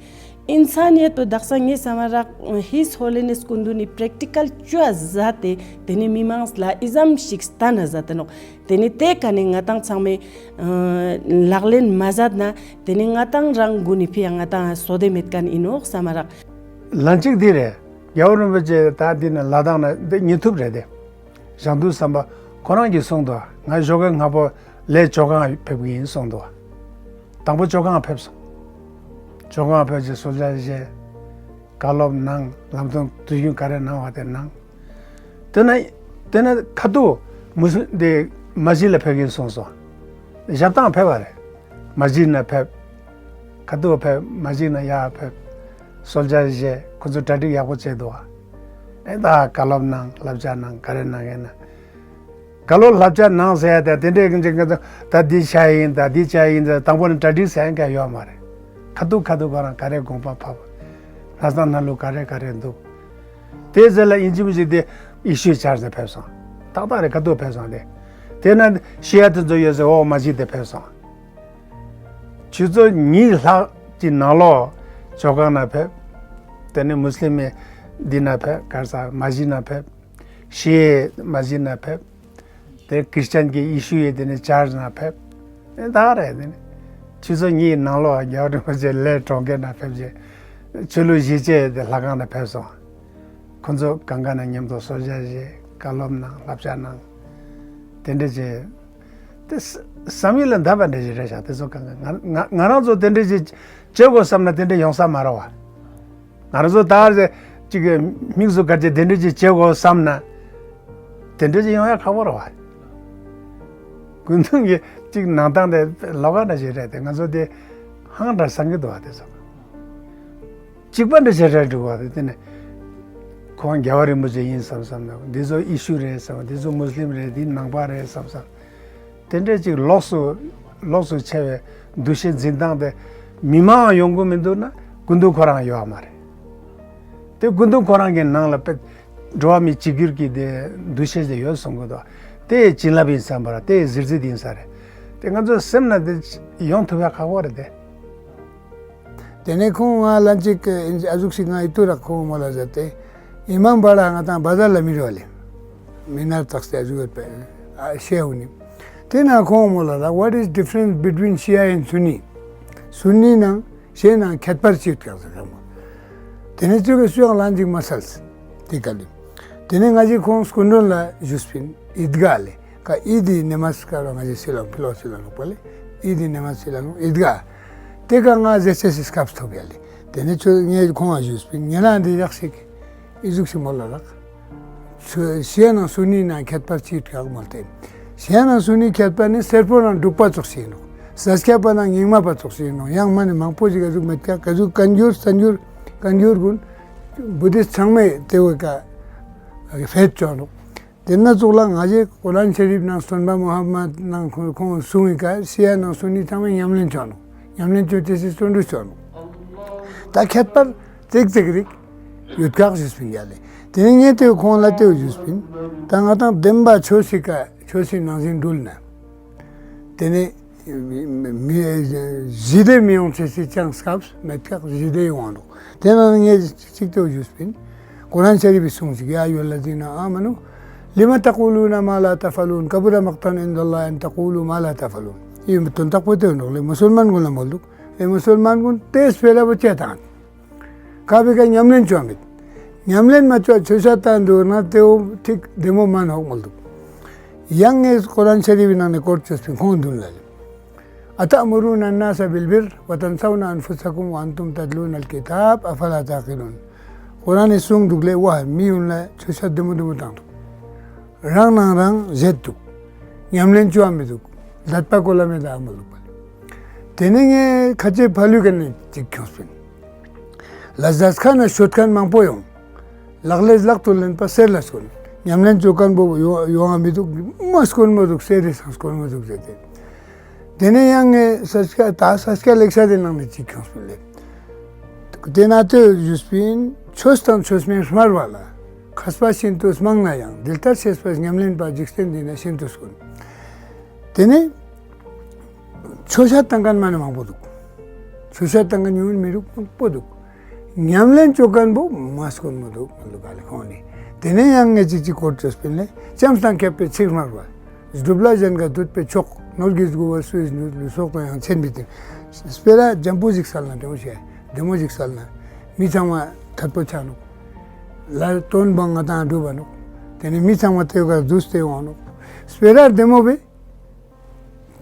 ཨིན་ཚན་ཡད་པོ་དག་ས་ངས་ས་མ་རག་ཧིས་ཧོ་ལི་ནེས་སྐུ་མདུན་ནི་པྲེག་ཊི་ཀལ་ཅོ་ཟ་དེ་དེ་ནས་མི་མང་ལ་ཨི་ཙམ་ཞིག་སྟན་ན་ཟ་དེ་ནོག་དེ་ནས་དེ་ཀ་ནས་ང་དང་ཚང་མས་ལག་ལེན་མ་ཟད་ན་དེ་ནས་ང་དང་རང་དགུ་ནས་ཕི་ཡ་ང་དང་སོ་དེ་མེད་མཁན་ཡིན་ནོག་ས་མ་རག་ལན་གཅིག་འདི་རེད། རྒྱལ་བ་རིན་པོ་ཆེ་ད་འདི་ནས་ལ་དྭགས་ནས་འདི་ཉེ་ཐུབ་རེད་དེ། ཞང་དུ་བསམ་པ་ཁོ་རང་གིས་གསུངས་འདུག་ང་ཞོགས་ཀས་སྔ་པོ་ལས་ཇོ་ཁང་ཕེབས་ཀྱི་ཡིན་གསུངས་འདུག་དང་པོ་ཇོ་ཁང་ཕེབས་སོང་། ཇོ་ཁང་ཕེབས་རྗེས་གསོལ་ཇ་བཞེས། བཀའ་སློབ་གནང་། ལམ་སྟོན་དུས་རྒྱུན་ག་རེ་གནང་བ་དེ་གནང་། དེ་ན་དེ་ན་ཁ་ཐུག་མུ་སི་དེ་མ་ཇི་ལ་ཕེབས་ཀྱིན་སོང་སོང་། ཞབས་ཐང་ཕེབས་པ་རེད། མ་ཇི་ན་ཕེབས། ཁ་ཐུག་ཕེབས། མ་ཇི་ན་ཡར་ཕེབས། གསོལ་ཇ་བཞེས། ཁོ་ཚོ་གྲ་སྒྲིག་ཡག་པོ་བྱས་འདུག་བ། ཨེ་ད་བཀའ་སློབ་གནང་། བསླབ་བྱ་གནང་། ག་རེ་གནང་ཡིན་ན། བཀའ་སློབ་བསླབ་བྱ་གནང་ཟེར་ཡ་དེ་དེ་འདྲའི་ཀྱི་ཅིག་ད་འདི་བྱ་ཡིན། ད་འདི་བྱ་ཡིན་ཟེར། དང་པོ་ནས་གྲ་སྒྲིག་ཟེར་ཡ་ག་ཡོད་མ་རེད། ཁ་ཐུག་ཁ་ཐུག་ཁོ་རང་ག་རེ་དགོངས་པ་ཕབ། ལྷག་བསམ་སྣ་ལུག་ག་རེ་ག་རེ་འདུག་དེ་ཟེར་ལ་ཡིན་གཅིག་མིན་གཅིག་དེ་ཨི་ཤུ་ཆར་ཟེར་ཕེབས་སོང་། ཏག་ཏག་རེད། ཁ་ཐུག་ཕེབས་སོང་དེ། དེ་ན་ཤི་ཡ་དེ་ཚོ་ཡོད་ཟེར། འོ་མ་གཞི་དེ་ཕེབས་སོང་། ཆུ་ཚོད་གཉིས་ལྷག་ཅིག་ནང་ལོགས་ཇོ་ཁང་ནང་ཕེབས། དེ་ནས་མུ་སི་ལིམ་མི་འདི་ནང་ཕེབས། ག་རེ་ཟེར། མ་གཞི་ནང་ཕེབས། ཤི་ཡའི་མ་གཞི་ནང་ཕེབས། དེ་ཁྲི་སི་ཅན་གྱི་ཨི་ཤུ་ཡི་དེ་ནས་ཆར་ནང་ཕེབས། ཨེ་ད་རེད། དེ་ནས་ཆུ་ཚོད་གཉིས་ནང་ལོགས་རྒྱལ་བ་རིན་པོ་ཆེ་ལས་གྲོང་ཁྱེར་ནང་ཕེབས་རྗེས་ཆོས་ལུགས་གཞིས་བྱེས་དེ་ལྷ་ཁང་ནང་ཕེབས་སོང་། ཁོ་ཚོ་གང་ག་ནས་མཉམ་དུ་གསོལ་ཇ་བཞེས། བཀའ་སློབ་གནང་། བསླབ་བྱ་གནང་། དེ་འདྲ་བྱས། དེ་བསམ་ཡུལ་ལས་འདས་པ་འདྲ་ཞིག་རེད་ཤག་དེ་ཚོ་གང་ག་ང་ང་ང་རང་ཚོ་དེ་འདྲ་ཞིག་བྱེད་དགོས་བསམ་ན་དེ་འདྲ་ཡོང་ས་མ་རེད་བ། ང་རང་ཚོ་ད་ཅིག་དམིགས་སུ་བཀར་བྱས་དེ་འདྲ་ཞིག་བྱེད་དགོས་བསམ་ན་དེ་འདྲ་ཞིག་ཡོང་ཡ་ཁག་པོ་རེད་བ། སྐུ་མདུན་གྱི་ཅིག་གནང་སྟངས་དེ་ལོགས་ཀ་འདྲ་ཞིག་རེད་དེ། ང་ཚོ་དེ་ཧང་འདྲ་བསམ་གྱི་འདུག་བ། དེ་ཚོ། གཅིག་པ་འདྲ་བྱས་རེད་འགྲོ་བ་རེད། དེ་ནས་ཁོང་རྒྱལ་བ་རིན་པོ་ཆེ་ཡིན་བསམ་བསམ་ན། འདི་ཚོ་ཨི་ཤུ་རེད་བསམ། འདི་ཚོ་མུ་སི་ལིམ་རེད། འདི་ནང་པ་རེད་བསམ་བསམ། དེ་འདྲ་ཅིག་ལོགས་སུ་ལོགས་སུ་ཆེ་བའི་འདུ་ཤེས་འཛིན་སྟངས་དེ་མི་མང་ཡོང་གི་མི་འདུག་ན་སྐུ་མདུན་ཁོ་རང་ཡོད་མ་རེད། དེ་སྐུ་མདུན་ཁོ་རང་གི་ནང་ལ་དཔེ་འགྲོ་བ་མི་གཅིག་གྱུར་གྱི་དེ་འདུ་ཤེས་དེ་ཡོད་གསུང་གི་འདུག་དེ་བྱིན་རླབས་ཡིན་བསམ་པ་ར། དེ་གཟི་བརྗིད་ཡིན་ས་རེད། དེ་ང་ཚོའི་སེམས་ན་དེ་ཡོང་ཐུབ་ཡ་ཁག་པོ་རེད་དེ། དེ་ནས་ཁོང་ང་ལན་ཅིག་ཨ་ཟུག་ཞིག་ང་ཡིད་དུ་རག་ཁོང་མོ་ལ་ཟེར་ཏེ། ཨི་མམ་བ་ལ་ང་དང་བ་ཟ་ལ་མི་རོ་ལེ། མི་ནར་ཙག་སེ་ཨ་ཟུག་ཡོད་པས། ཨ་ཤེའུ་ནི། དེ་ན་ཁོང་མོ་ལ་ར། What is difference between Shia and Sunni? སུན་ནི་ནང་ཤི་ཡ་ནང་ཁྱད་པར་ཅི་ཡོད་ཀྱག་ཟེར་ཁོང་མོ། དེ་ནས་ཚུལ་གྱི་སུ་ཡང་ལན་ཅིག་མ་སལ། དེ་ག་ལེ། དེ་ནས་ང་ཅིག་ཁོང་སྐུ་མགྲོན་ལ་ཞུས་པིན། ཨིད་ག་ལེ། ཀ་ཨི་དི་ནེ་མ་སི་ཀ་ར་ང་ཞེ་སི་ལ་ཕི་ལོ་སི་ལ་ལོག་པ་ལེ། ཨི་དི་ནེ་མ་སི་ལ་ལོག་ཨིད་ག། དེ་ཀ་ང་ཟེར་ཆེ་སི་སྐབས་ཐོབ་ཡ་ལེ། དེ་ནས་ཁྱོད་ངས་ཁོང་ང་ཞུས་པིན། ཉེ་ལ་འདི་ཡག་ཤིག་ཨི་ཟུག་ཤི་མོ་ལ་རག་ཤི་ཡ་ནང་སུན་ནི་ནང་ཁྱད་པར་ཅི་ཡོད་ཀྱག་མོལ་ཏེ། ཤི་ཡ་ནང་སུན་ནི་ཁྱད་པར་ནི་སེར་པོ་ནང་འབྲུག་པ་ཙོགས་ཤིག་ཡིན་ནོ། ས་སྐྱ་པ་ནང་རྙིང་མ་པ་ཙོགས་ཤིག་ཡིན་ནོ། ཡང་མ་ནི་མང་པོ་ཞིག་ག་ཟུག་མེད་ཀྱག་ག་ཟུག་བཀའ་འགྱུར་བཙན་འགྱུར་བཀའ་འགྱུར་ཀུན་བུ་དིས་ཚང་མས་དེ་བོ་ཀ་ཕེད་ཅོ་ནོ། དེ་ན་ཙོགས་ལ་ང་ཞེ་ཀོ་རཱན་ཤ་རིབ་ནང་སྟོན་པ་མུ་ཧམ་མད་ནང་ཁོང་ཁོང་གསུང་བའི་ཀ་ཤི་ཡ་ནང་སུན་ནི་ཚང་མས་ཉམས་ལེན་ཅོ་ནོ། ཉམས་ལེན་ཅོ་ཅེས་སི་བརྩོན་འགྲུས་ཅོ་ནོ། ད་ཁྱད་པར་ཙིག་ཙིག་རིག་ཡོད་ཀྱག་ཞུས་པིན་ཡ་ལེ། དེ་ནས་ངས་དེ་ཁོང་ལ་དེ་ཞུས་པིན། ད་ང་དང་བདེན་པ་ཆོས་སི་ཀ་ཆོས་སི་ནང་བཞིན་འགྲུལ་ན། དེ་ནས་མི་ཞི་བདེ་མི་ཡོང་ཅེས་སི་ཅང་སྐབས་མེད་ཀྱག་ཞི་བདེ་ཡོང་བ་འགྲོ། དེ་ན་ངས་གཅིག་དེ་ཞུས་པིན། ཀོ་རཱན་ཤ་རིབ་བི་གསུང་ཞིག་ཡ་ཡོད་ལ་ཟིན་ན་ཨ་མ་ནུ། لم تقولون ما لا تفعلون كبر مقتا عند الله أن تقولوا ما لا تفعلون. ཡིན་པའི་དོན་དག་པོ་དེ་འགྲོག་ལེ་མུ་སུལ་མན་ཀུན་ལ་མོལ་འདུག་ལེ་མུ་སུལ་མན་ཀུན་དེ་སྤེ་ར་བོ་ཅེ་དང་། ཀ་བི་ཀ་ཉམས་ལེན་ཅོ་མེད། ཉམས་ལེན་མ་ཅོ་ཆོས་ཤ་ཏང་འདུག་ན་དེ་བོ་ཐིག་བདེ་མོ་མ་ནོག་མོལ་འདུག་ཡང་ངས་ཀོ་རཱན་ཤ་རིབ་བི་ནང་ནས་སྐོར་ཅོས་པིན་ཁོང་འདུན་ལ་ལེ། أتأمرون الناس بالبر وتنسون أنفسكم وأنتم تتلون الكتاب أفلا تعقلون. ཀོ་རཱན་ནས་གསུང་འདུག་ལེ། ཝ་མི་ཡུན་ལ་ཆོས་ཤ་བདེ་མོ་བདེ་མོ་བཏང་འདུག་རང་ནང་རང་བཞེད་འདུག་ཉམས་ལེན་ཅོ་བ་མི་འདུག་ལད་པ་ཀོ་ལ་མེད་ད་མ་ལུག་པ་ལེ། དེ་ནས་ངས་ཁ་ཆེ་ཕ་ལུས་ཀ་ནས་ཅིག་ཁྱོངས་པིན། ལ་ཟས་ཁ་ན་ཤོད་མཁན་མང་པོ་ཡོང་། ལག་ལེན་ལག་ཏུ་ལེན་པ་གསེར་ལ་སྐོར། ཉམས་ལེན་ཅོ་མཁན་པོ་ཡོང་ཡོང་བ་མི་འདུག་མ་སྐོར་མ་འདུག་གསེར་རེ་སང་སྐོར་མ་འདུག་ཟེར་ཏེ། དེ་ནས་ཡང་ངས་ས་སྐྱ་ད་ས་སྐྱ་ལེགས་བཤད་དེ་ནང་ནས་ཅིག་ཁྱོངས་པིན་ལེ། དེ་ན་ལྟོས་ཞུས་པིན། ཆོས་དང་ཆོས་མིན་སྨྲ་བ་ལ། མཁས་པ་ཤིན་ཏུ་མང་ན་ཡང་། འདི་ལྟར་ཤེས་པ་ཉམས་ལེན་པ། འཇིག་རྟེན་འདི་ན་ཤིན་ཏུ་དཀོན། དེ་ནས་ཆོས་ཤ་ཏང་མཁན་མ་ནི་མང་པོ་འདུག་ཆོས་ཤ་ཏང་མཁན་ཉུང་མི་རུག་མང་པོ་འདུག་ཉམས་ལེན་ཅོ་མཁན་པོ་མ་སྐོར་མ་འདུག་མ་འདུག་ག་ལེ་ཁོང་ནི། དེ་ནས་ཡང་ངས་ཅིག་ཅིག་སྐོར་ཅོས་པིན་ལེ། ལྕམ་དང་མཁས་པའི་ཚིག་སྨྲ་བ། སྒྲུབ་ལ་གཞན་དགའ་འདོད་པས་ཆོག་ནོར་གྱིས་མགུ་བ་སུས་ནུས། ལུས་སྲོག་དང་ཡང་ཕྱིན་པའི་དེ། སྤེ་ར་འཇམ་པོ་ཞིག་སལ་ན་བདེ་མོ་བྱས། བདེ་མོ་ཞིག་སལ་ན། མི་ཚང་མ་ཐད་པོ་ཆགས་ནུག་ལ་སྟོན་པ་ང་དང་སྒྲུབ་པ་ནུག་དེ་ནས་མི་ཚང་མ་དེ་ག་འདུས་ཏེ་འོང་ནུག་སྤེ་ར་བདེ་མོ་བས།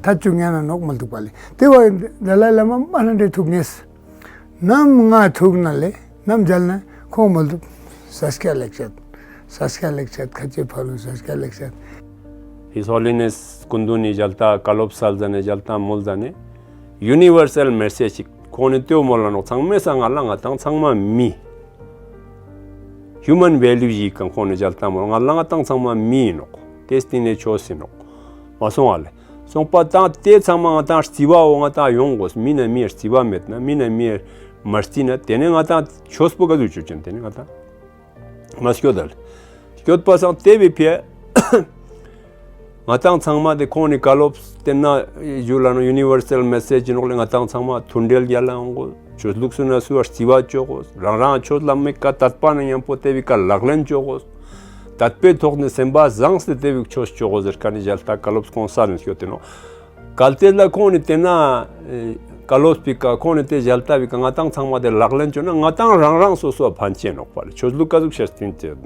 ཐད་ཅུ་ཉན་ན་ནོག་མ་འདུག་པ་ལེ། དེ་བ་ལ་ལ་ལ་མ་མ་ལྷ་འདྲེ་ཐུག་ངེས། ནམ་ང་ཐུག་ན་ལེ། ནམ་མཇལ་ན་ཁོང་མ་འདུག་ས་སྐྱ་ལེགས་བཤད། ས་སྐྱ་ལེགས་བཤད། ཁ་ཆེ་ཕ་ལུ་ས་སྐྱ་ལེགས་བཤད། His Holiness སྐུ་མདུན་ནི་ཞལ་ཏ་བཀའ་སློབ་སལ་ཟ་ནས་ཞལ་ཏ་མོལ་ཟ་ནས་ཡུ་ནི་ཝར་སལ་མེ་སེ་ཇི་ཅིག་ཁོང་ནི་ལྟོས་མོལ་ལ་ནོག་ཚང་མས་ས་ང་ལ་ང་དང་ཚང་མ་མི། ཧིའུ་མན་ཝེ་ལུ་ཡི་གང་ཁོང་ནས་མཇལ་ཏང་མོ་ང་ལ་ང་ཏང་ཚང་མ་མི་ཡིན་ནོག་དེ་སྟེང་ནས་ཆོས་ཟིན་ནོག་མ་སོང་བ་ལས། སོང་པ་དང་དེ་ཚང་མ་ང་ཏང་རྩི་བའོ་ང་ཏང་ཡོང་དགོས། མི་ན་མིའི་རྩི་བ་མེད་ན་མི་ན་མིའི་མ་རྩི་ན་དེ་ནས་ང་ཏང་ཆོས་པོ་ག་ཟུག་བཅོ་ཅན་དེ་ནས་ང་ཏང་མ་སྐྱོད་ད་ལ། སྐྱོད་པ་སང་དེ་བི་ཕི་ང་ཏང་ཚང་མ་དེ་ཁོང་ནི་བཀའ་སློབ་བསྟན་ན་ཡུ་ལ་ནོ་ཡུ་ནི་ཝར་སལ་མེ་སེ་ཇི་ནོག་ལས་ང་ཏང་ཚང་མ་མཐུན་འབྲེལ་རྒྱལ་ལ་ཡོང་དགོས། ཆོས་ལུགས་སུ་ན་སུ་བར་རྩི་བ་བཅོ་དགོས། རང་རང་ཆོས་ལ་མི་ཀ་དད་པ་ན་མཉམ་པོ་དེ་བི་ཀ་ལག་ལེན་བཅོ་དགོས། དད་པའི་ཐོག་ནས་སེམས་པ་བཟང་སྟེ་དེ་བི་ཆོས་བཅོ་དགོས་ཟེར་ཀ་ནི་ཞལ་ལྟ་བཀའ་སློབ་སྐོང་ས་ནས་སྐྱོད་དེ་ནོ། གལ་ཏེ་ལ་ཁོང་ནི་དེ་ན་ཨེ་བཀའ་སློབ་སྤེལ་ཀ་ཁོང་ནི་དེ་ཞལ་ལྟ་བི་ཀ་ང་ཏང་ཚང་མ་དེ་ལག་ལེན་བཅོ་ན་ང་ཏང་རང་རང་སོ་སོ་ཕན་ཆེ་ནོག་པ་ལ་ཆོས་ལུགས་ཀ་ཟུག་ཤེར་སྟིང་ཅེ་ན་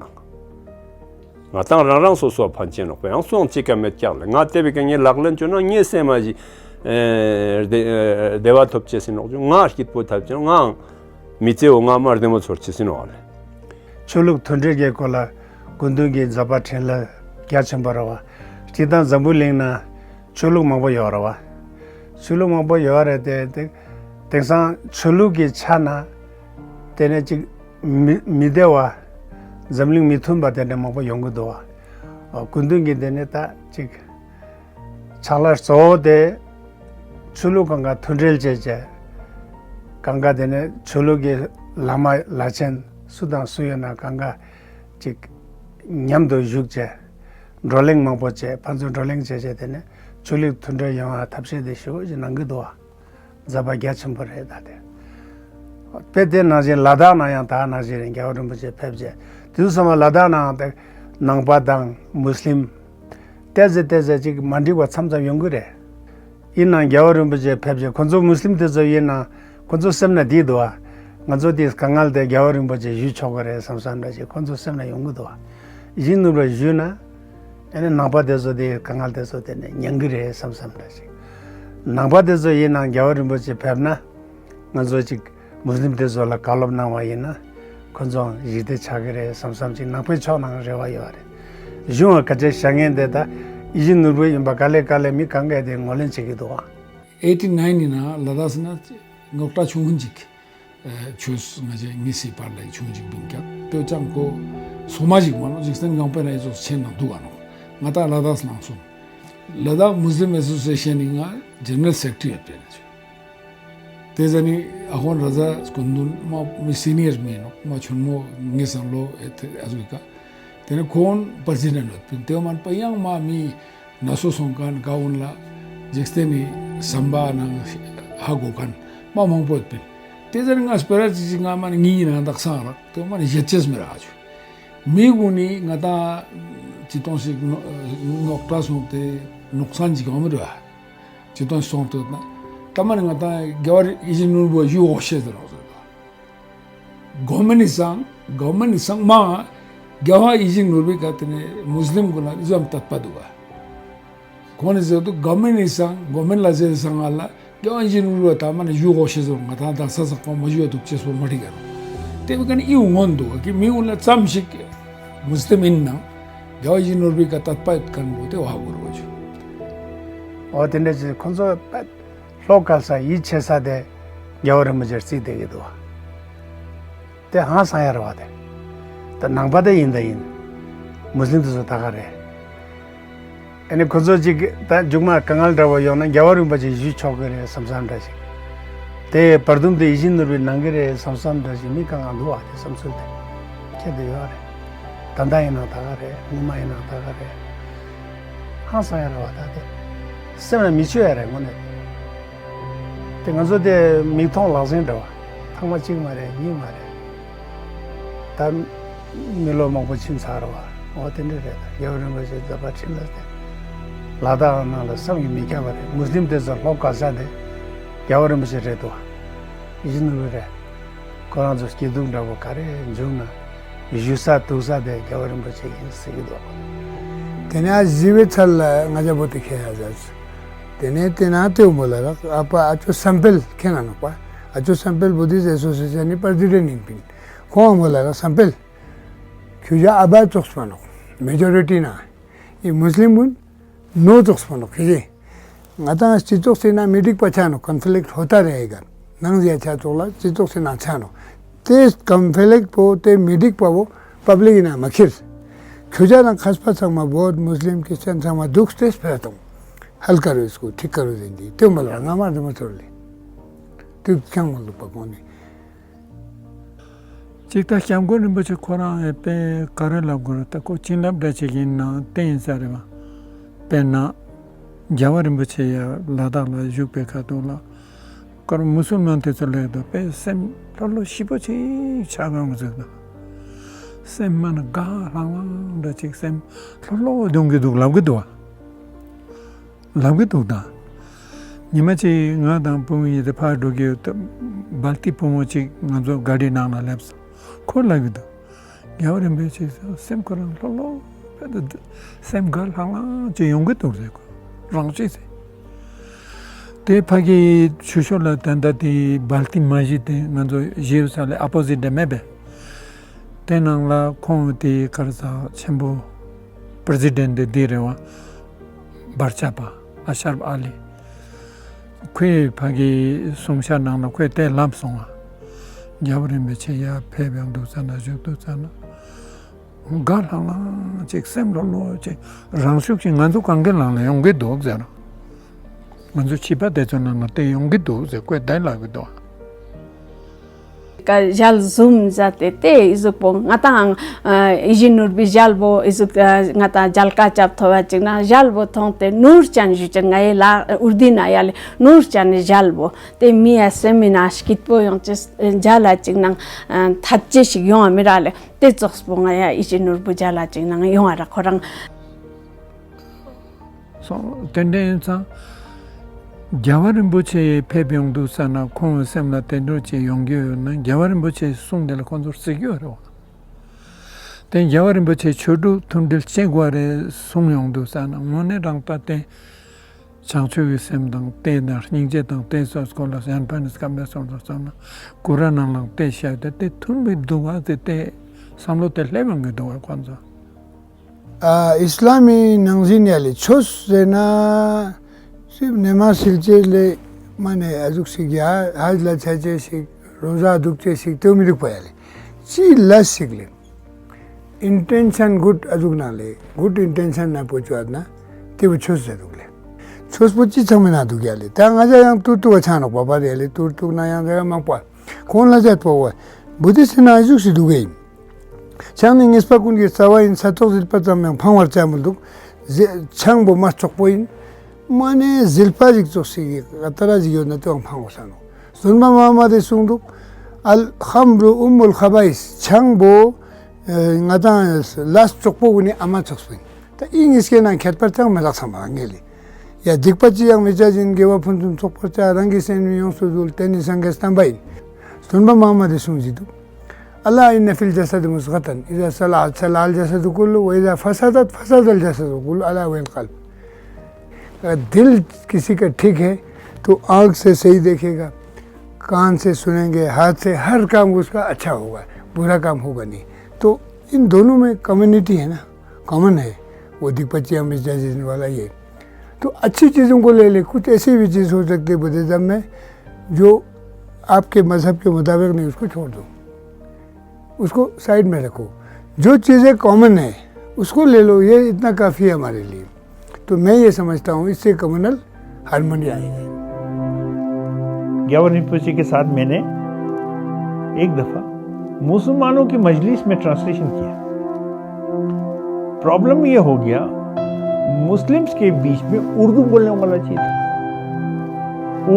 ང་ཏང་རང་རང་སོ་སོ་ཕན་ཆེ་ནོག་པ་ཡང་སོང་ཅི་ཀ་མེད་ཀྱག་ལ་ང་དེ་བི་ཀ་ངའི་ལག་ལེན་བཅོ་ན་ངའི་སེམས་མ་ཞིག་ཨེ་བདེ་ཨེ་བདེ་བ་ཐོབ་ཆེ་སི་ནོག་ཅུ་ང་སྐྱིད་པོ་ཐབ་ཅེ་ང་མི་ཚེ་འོ་ང་མ་བདེ་མོ་ཚོར་ཆེ་སི་ནོག་ལ། ཆོས་ལུགས་མཐུན་སྒྲིལ་གྱི་སྐོར་ལ་སྐུ་མདུན་གྱི་མཛད་པ་འཕྲིན་ལས་རྒྱ་ཆེན་པོ་རེད་བ། སྤྱིར་བཏང་འཛམ་བུ་གླིང་ན་ཆོས་ལུགས་མང་པོ་ཡོད་རེད་བ། ཆོས་ལུགས་མང་པོ་ཡོད་རེད་དེ་དེ་དེང་སང་ཆོས་ལུགས་ཀྱི་ཆ་ན་དེ་ནས་ཅིག་མི་མི་བདེ་བ་འཛམ་གླིང་མི་མཐུན་པ་དེ་འདྲ་མང་པོ་ཡོང་གི་འདུག་བ། སྐུ་མདུན་གྱིས་དེ་ནས་ད་ཅིག་ཕྱག་ལས་གཙོ་བོ་དེ་ཆོས་ལུགས་གང་ག་མཐུན་སྒྲིལ་བྱས་བྱས་གང་ག་དེ་ནས་ཆོས་ལུགས་ཀྱི་བླ་མ་བླ་ཆེན་སུ་དང་སུ་ཡོད་ན་གང་ག་ཅིག་མཉམ་དུ་བཞུགས་བྱས་བགྲོ་གླེང་མང་པོ་བྱས་ཕན་ཚུན་བགྲོ་གླེང་བྱས་བྱས་དེ་ནས་ཆོས་ལུགས་མཐུན་སྒྲིལ་ཡོང་བ་ཐབས་ཤེས་དེ་ཞེ་པོ་ཅིག་གནང་གི་འདུག་བ། མཛད་པ་རྒྱ་ཆེན་པོ་རེད་ད་དེ། དཔེ་དེ་ནང་བཞིན་ལ་དྭགས་ནང་ཡང་ད་ནང་བཞིན་རེད། རྒྱལ་བ་རིན་པོ་ཆེ་ཕེབས་རྗེས་དུས་ཙམ་པ་ལ་དྭགས་ནང་དེ་ནང་པ་དང་མུས་ལིམ་ཏོག་ཙམ་ཏོག་ཙམ་ཅིག་མ་འགྲིག་པ་མཚམས་མཚམས་ཡོང་གི་རེད། ཡིན་ནའང་རྒྱལ་བ་རིན་པོ་ཆེ་ཕེབས་རྗེས་ཁོ་ཚོ་མུས་ལིམ་དེ་ཚོ་ཡིན་ནའང་ཁོ་ཚོ་སེམས་ན་བསྡད་འདུག་ཨ། ང་ཚོ་དེ་དཀའ་ངལ་དེ་རྒྱལ་བ་རིན་པོ་ཆེ་ཞུ་ཆོག་གི་རེད་བསམ་བསམ་འདྲ་ཞིག་ཁོ་ཚོ་སེམས་ན་ཡོང་གི་འདུག་ཨ། ཡིད་ནུབ་ལ་ཞུས་ན། ཨ་ནི་ནང་པ་དེ་ཚོ་དེ་དཀའ་ངལ་དེ་ཚོ་དེ་ནས་མྱང་གི་རེད་བསམ་བསམ་འདྲ་ཞིག་ནང་པ་དེ་ཚོ་ཡིན་ནའང་རྒྱལ་བ་རིན་པོ་ཆེ་ཕེབས་ན་ང་ཚོ་ཅིག་མུས་ལིམ་དེ་ཚོ་ལ་བཀའ་སློབ་གནང་བ་ཡིན་ན་ཁོ་ཚོའང་ཞི་བདེ་ཆགས་ཀྱི་རེད་བསམ་བསམ་ཅིག་ནང་པའི་ཕྱོགས་ནང་རེ་བ་ཡོད་རེད། གཞུང་བ་སྐད་ཆ་བཤད་མཁན་དེ་ད་ཡིད་བཞིན་ནོར་བུ་ཡིན་པ་ག་ལེ་ག་ལེ་མི་གང་གས་དེ་ངོས་ལེན་བྱེད་ཀྱི་འདུག་ཨ། ཨེ་ཊི་ནའིན་ཡིན་ན་ལ་དྭགས་ན་ངོ་སྤྲ་ཆུང་ངུ་ཅིག་ཆོས་ང་ཅག་ངེས་སི་པར་ལ་ཆུང་ཅིག་བིང་ཀྱག་ཏོ་ཅང་ཁོ་སོ་མ་ཞིག་མ་ནོ་འཇིག་རྟེན་ངང་པའི་ན་ཡི་ཚོགས་ཆེན་ནང་འདུག་ག་ནོ། ང་ཏང་ལ་དྭགས་ལངས་སོང་། ལ་དྭགས་མུས་ལིམ་ཨེ་སོ་སི་ཨེ་ཤན་ནི་ང་ཇེ་ནེ་རལ་སེག་རེ་ཊི་ཡོད་པས་ན་ཆོས། དེ་ཟ་ནི་ཨ་ཧོན་ར་ཛ་སྐུ་མདུན་མ་མི་སི་ནི་ཡར་མི་ནོ་མ་ཆུན་མོ་ངེས་སང་ལོ་ཨེ་ཐེ་ཨ་ཟུ་ཀ། དེ་ནི་ཁོང་པར་ཛི་ཌེན་ཊ་ཡོད་པིན་དེ་མན་པ་ཡང་མ་མི་ན་སོ་སོང་མཁན་ག་འོན་ལ་འཇིག་རྟེན་ནི་བསམ་པ་ནང་ཧ་གོ་མཁན་མ་མང་པོ་ཡོད་པིན། དེ་ཟེར་ང་སྤེ་ར་ཅི་ཅི་ང་མ་ནི་ངི་ཡིན་ན་དག་སང་རག་དེ་མ་ནི་ཡེ་ཅེས་མི་རག་ཆུ། མི་གུན་ནི་ང་ཏང་ཅི་ཏོང་ཞིག་ནོག་ཏྲ་སོང་སྟེ་ནོག་སན་ཅིག་ཡོང་མི་ར་ཅི་ཏོང་སོང་སྟེ་ན་ད་མ་ནི་ང་ཏང་རྒྱལ་བ་ཡིད་བཞིན་ནོར་བུ་ཡུ་འོ་ཤེས་ཟེར་རོགས་ཟེར། གོ་མེན་ནི་སང་གོ་མེན་ནི་སང་མ་རྒྱལ་བ་ཡིད་བཞིན་ནོར་བུའི་ཀ་དེ་ནས་མུས་ལིམ་ཀུན་ལ་ཨི་ཛམ་དད་པ་འདུག་ག་ཁོང་ནི་ཟེར་དུ་གོ་མེན་ནི་སང་གོ་མེན་ལ་ཟེར་སང་ང་ལ་རྒྱལ་བ་ཡིད་བཞིན་ནོར་བུ་ད་མ་ནི་ཡུ་གོ་ཤེས་ཟེར་ང་ད་ད་ས་ས་གོང་མ་ཡུ་འདུག་ཅེས་སོ་མ་འགྲིག་ག་རུ་དེ་བི་ཀ་ནི་ཨི་བོ་ངོན་འདུག་ག་གི་མི་ཀུན་ལ་ཙམ་ཞིག་མུས་ལིམ་ཡིན་ནང་རྒྱལ་བ་ཡིད་བཞིན་ནོར་བུའི་ཀ་དད་པ་ཡོད་མཁན་བོ་དེ་བ་གོ་རུ་བ་ཆུ། འོ་དེ་འདྲ་ཅིག་ཁོང་ཚོ་ལྷོ་དཀར་ས་ཡིད་ཆེས་ས་དེ་རྒྱལ་བ་རིན་པོ་ཆེར་བརྩིས་བསྡད་ཀྱི་འདུག་བ། དེ་ཧང་སང་ཡ་རེད་བ་དེ། ད་ནང་པ་དེ་ཡིན་ད་ཡིན། མུས་ལིམ་དེ་ཚོ་ད་ག་རེད། ཨ་ནི་ཁོ་ཚོ་ཅིག་ད་མཇུག་མ་དཀའ་ངལ་འདྲ་བོ་ཡོང་ན་རྒྱལ་བ་རིན་པོ་ཆེ་ཞུས་ཆོག་གི་རེད་བསམ་བསམ་འདྲ་ཞིག་དེ་བར་འདུམ་དེ་ཡིད་བཞིན་ནོར་བུའི་ནང་གི་རེད་བསམ་བསམ་འདྲ་ཞིག་མི་གང་གང་འདུག་བ་དེ་བསམ་ཚུལ་དེ། ཁྱེད་དེ་ཡོད་རེད། ད་ལྟ་ཡིན་ན་ད་ག་རེད་སྔོན་མ་ཡིན་ན་ད་ག་རེད། ཧང་སང་ཡ་རེད་བ་ད་དེ། སེམས་ལ་མི་ཆོད་ཡ་རེད་དངོས་གནས། དེ་ང་ཚོ་དེ་མིག་མཐོང་ལག་ཟིན་འདྲ་བ། ཐེངས་མ་གཅིག་མ་རེད་གཉིས་མ་རེད། ད་མི་ལོ་མང་པོ་ཕྱིན་ཚར་བ། འོ་དེ་འདྲ་རེད་ད་རྒྱལ་བ་རིན་པོ་ཆེ་མཛད་པ་འཕྲིན་ལས་དེ། ལ་དྭགས་ནང་ལ་བསམ་གྱིས་མི་ཁྱབ་པ་རེད། མུས་ལིམ་དེ་ཚོ་ལྷོ་དཀར་ས་དེ་རྒྱལ་བ་རིན་པོ་ཆེ་རེད་འདུག་བ། ཡིད་བཞིན་ནོར་བུ་རེད། ཁོ་རང་ཚོ་སྐྱིད་སྡུག་འདྲ་པོ་ག་རེ་འབྱུང་ན། བཞུགས་ས་འདུག་ས་དེ་རྒྱལ་བ་རིན་པོ་ཆེ་ཡིན་ཟེར་གྱི་འདུག་དེ་ནས་ཨ་ཞི་བའི་ཚལ་ལ་ང་ཅག་བོ་དེ་ཁེལ་ཡ་ཟེར། དེ་ནས་དེ་ན་ལྟེའུ་མོ་ལ་རག་ཨ་ཕ་ཨ་ཅོ་བསམ་འཕེལ་ཁེ་ང་ནོག་པ། ཨ་ཅོ་བསམ་འཕེལ་བོ་དི་ཟེར་སོ་སོ་ཟེར་ནི་པར་དི་རེ་ནིན་པིན། ཁོང་མོ་ལ་རག་བསམ་འཕེལ། ཁྱོད་ཡ་ཨ་བ་ཙོགས་སུ་མ་ནོག་མེ་ཇོ་རི་ཊི་ན། ཨི་མུས་ལིམ་ཀུན། ནོ་ཙོགས་སུ་མ་ནོག་ཁྱོད་ཀྱིས། ང་དང་སྤྱི་ཚོགས་སི་ནང་མི་འགྲིག་པ་ཆགས་ནོག་ཀོན་ཕི་ལིག་ཧོ་ཏ་རེ་ཧེ་གར། ནང་ཟེར་ཆ་ཙོགས་ལ་སྤྱི་ཚོགས་སི་ནང་ཆགས་ནོག་དེ་ཀོན་ཕི་ལིག་པོ་དེ་མི་འགྲིག་པ་བོ། པབ་ལིག་ཡིན་ན་མ་ཁྱེར། ཁྱོད་ཅག་རང་ཁ་སྤ་ཚང་མ་བོད་མུ་སི་ལིམ་ཁྲི་སི་ཅན་ཚང་མ་འདུག་སྟེ་སྤེལ་གཏོང་། ཧལ་ཀ་རུ་སྐུ་ཁྲིག་ཀ་རུ་ཟིན་དེ་དེ་མ་ལ་ང་མ་འདི་མ་ཚོར་ལེ། དུས་ཀྱང་མ་ལུག་པ་གོང་ནས། གཅིག་ད་སྐྱབས་མགོན་རིན་པོ་ཆེ་ཁོ་རང་ཨེ་དཔེ་ག་རེ་ལབ་དགོས་རེད། ད་ཁོ་བྱིན་རླབས་འདྲ་ཅིག་ཡིན་ན་བསྟན་ཡིན་ས་རེད་བ། དཔེར་ན། རྒྱལ་བ་རིན་པོ་ཆེ་ཡ་ལ་དྭགས་ལ་བཞུགས་པའི་ཁ་ཐུག་ལ། ཀར་མུ་སུལ་མན་དེ་ཚོ་ལས་དུ་དཔེ་སེམས་ལྷོད་ལྷོད་ཞིབ་པོ་ཅིག་ཆགས་ཡོང་གི་ཟེར་དུ། སེམས་མ་ན་དགའ་ལྷང་ལྷང་འདྲ་ཅིག་སེམས་ལྷོད་ལྷོད་ཡོང་གི་འདུག་ལབ་གི་འདུག་བ། ལབ་གི་འདུག་ད། ཉི་མ་གཅིག་ང་དང་བུ་མོ་གཉིས་དེ་ཕར་འགྲོ་གི་ཡོད། སྦལ་ཏི་བུ་མོ་གཅིག་ང་ཚོ་ག་རི་ནང་ལ་སླེབས་སོང་། ཁོ་ལབ་གི་འདུག་རྒྱལ་བ་རིན་པོ་ཆེ་སེམས་ཁོ་རང་ལྷོད་ལྷོད་སེམས་དགའ་ལྷང་ལྷང་ཅིག་ཡོང་གི་འདུག་ཟེར། ཁོ་རང་ཅིག་ཟེར། དེ་ཕ་གི་ཆུ་ཤོར་ལ་ད་ལྟ་དེ་སྦལ་ཏི་མ་གཞི་དེ་ང་ཚོ་ཞེ་ས་ལ་ཨ་པོ་ཟིཊ་དེ་མེད་པས། དེ་ནང་ལ་ཁོང་དེ་གར་ས་ཆེན་པོ་པྲེ་སི་ཌེན་ཊི་དེ་རེད་བ། བར་ཆད་པ་ཨ་ཤར་ཨ་ལི། ཁོས་ཕ་གི་གསུང་བཤད་ནང་ལ་ཁོས་དེ་ལབ་སོང་ང་། རྒྱལ་བ་རིན་པོ་ཆེ་ཡར་ཕེབས་ཡོང་འདུག་ཙ་ན་བཞུགས་འདུག་ཙ་ན། དགའ་ལྷང་ལྷང་ཅིག་སེམས་ལྷོད་ལྷོད་ཅིག་རང་ཤུགས་ཀྱིས་ང་ཚོ་གང་གའི་ནང་ལ་ཡོང་གི་འདུག་ཟེར། ང་ཚོ་བྱིས་པ་དེ་ཚོ་ནང་ལ་དེ་ཡོང་གི་འདུག་ཟེར་ཁོས་དེ་ལབ་གི་འདུག་ཀ་ཞལ་འཛུམ་མཛད་དེ་དེ་ཨི་ཟུག་པོ་ང་དང་ཨ་ཨི་ཞི་ནོར་བུའི་ཞལ་བོ་ཨི་ཟུག་ཨ་ང་དང་མཇལ་ཁ་བཅར་ཐུབ་པ་ཅིག་ན་ཞལ་བོ་མཐོང་སྟེ་ནོར་ཅན་ཞུ་ཅིག་ང་ཡི་ལ་ཨུར་དི་ན་ཡ་ལི་ནོར་ཅན་ནི་ཞལ་བོ་དེ་མི་ཡ་སེམས་མི་ན་སྐྱིད་པོ་ཡོང་ཅི་མཇལ་ལ་ཅིག་ནང་ཨ་ཐད་ཅི་ཞིག་ཡོང་བ་མི་ར་ལེ། དེ་ཙོགས་པོ་ང་ཡ་ཨི་ཞི་ནོར་བུ་མཇལ་ལ་ཅིག་ནང་ཡོང་བ་ར་ཁོ་རང་། སོང་། དེ་འདྲ་ཡིན་ཙང་། རྒྱལ་བ་རིན་པོ་ཆེ་ཕེབས་ཡོང་དུས་ཙ་ན་ཁོང་གི་སེམས་ལ་དེ་འདྲ་ཅིག་ཡོང་གི་ཡོད་ན་རྒྱལ་བ་རིན་པོ་ཆེའི་གསུང་དེ་ལ་ཁོང་ཚོར་གཟིགས་ཡོད་རེད་བ། དེ་རྒྱལ་བ་རིན་པོ་ཆེ་ཆོས་དྲུག་མཐུན་སྒྲིལ་བྱེད་དགོས་རེད་གསུང་ཡོང་དུས་ཙ་ན་དངོས་གནས་རང་ལྟ་དེ། བྱང་ཆུབ་ཀྱི་སེམས་དང་བསྟན་དང་སྙིང་རྗེ་དང་བསྟན་སོགས་སྐོར་ལ་གཞན་ཕན་ནི་སྐམ་པའི་སོགས་ལ་བསམ་ན་གུ་ར་ནང་ལ་བལྟས་བཤད་དེ་དེ་མཐུན་པའི་འདུག་བ་དེ་དེ་བསམ་བློ་དེ་སླེབས་ཡོང་གི་འདུག་བ་ཁོང་ཚོ། ཨ་ཨིས་ལམ་མི་ནང་བཞིན་ཡ་ལེ་ཆོས་ཟེར་ན། སིབ་ནེ་མ་སིལ་ཅེ་ལེ་མ་ནེ་ཨ་ཟུག་ཞིག་ཡ་ཧ་ལ་ཆ་ཅེ་ཞིག་རོ་ཟ་འདུག་ཅེ་ཞིག་ཏེ་མི་རིག་པ་ཡ་ལེ་ཅི་ལ་ཞིག་ལེ། ཨིན་ཊེན་ཤན་གུཌ་ཨ་ཟུག་ནང་ལེ་གུཌ་ཨིན་ཊེན་ཤན་ན་པོ་ཅོ་ཨ་ན་ཏེ་བོ་ཆོས་ཟེར་འདུག་ལེ། ཆོས་པོ་ཅི་ཚང་མི་ན་འདུག་ཡ་ལེ་ད་ང་ཅག་ཡང་ཏུར་ཏུག་བ་ཆ་ནོག་པ་པ་རེ་ལེ་ཏུར་ཏུག་ན་ཡང་རེ་བ་མང་པ་ཁོང་ལ་ཅད་པོ་བ་བུ་དི་སི་ན་ཨ་ཟུག་ཞིག་འདུག་གེ་ཡིན། ཆང་ནི་ངེས་པ་ཀུན་གྱི་རྩ་བ་ཡིན། ས་ཐོག་ཟིལ་པ་ཙམ་ཡང་འཕང་བར་བྱ་མི་འདུག་ཟེ་ཆང་བོ་མ་ཆོག་པོ་ཡིན། མ་ནེ་ཟིལ་པ་ཞིག་ཙོགས་ཤིག་གི་ཨ་ཏ་ར་ཞིག་ཡོད་ན་དེའང་འཕང་བ་ས་ནོ། སྟོན་པ་མ་མ་དེ་གསུངས་འདུག་ཨལ་ཁམ་རུ་ཨུམ་མུལ་ཁ་བ་ཡིས་ཆང་བོ་ཨ་ང་དང་ལས་ཆོག་པོ་གུན་ནི་ཨ་མ་ཆོག་སྤིན། ད་ཨི་ངེས་སྐྱེ་ན་ཁྱད་པར་ཅང་མི་ལག་ཚང་མ་ངེས་ལི། ཡ་སྡིག་པ་ཅི་ཡང་མི་བྱ་ཞིང་དགེ་བ་ཕུན་སུམ་ཚོགས་པར་བྱ། རང་གི་སེམས་ནི་ཡོངས་སུ་འདུལ། དེ་ནི་སངས་རྒྱས་བསྟན་པ་ཡིན། སྟོན་པ་མ་མ་དེ་གསུངས་ཞིག་འདུག ألا إن في الجسد مضغة إذا صلحت صلح الجسد كله وإذا فسدت فسد الجسد كله ألا وهي القلب. अगर दिल किसी का ठीक है तो आंख से सही देखेगा, कान से सुनेंगे, हाथ से, हर काम उसका अच्छा होगा, बुरा काम होगा नहीं। तो इन दोनों में कम्युनिटी है ना, कॉमन है, वो दिक्पचिया में जज वाला ये। तो अच्छी चीज़ों को ले ले, कुछ ऐसी भी चीज़ हो सकती है बुद्धिज़्म में जो आपके मज़हब के मुताबिक नहीं, उसको छोड़ दो। उसको साइड में रखो। जो चीज़ें कॉमन है, उसको ले लो, ये इतना काफ़ी है हमारे लिए। तो मैं ये समझता हूँ, इससे कम्युनल हारमोनी आएगी। ग्यावर रिम्पोचे के साथ मैंने एक दफ़ा मुसलमानों की मजलिस में ट्रांसलेशन किया। प्रॉब्लम ये हो गया, मुस्लिम्स के बीच में उर्दू बोलने वाला चाहिए था।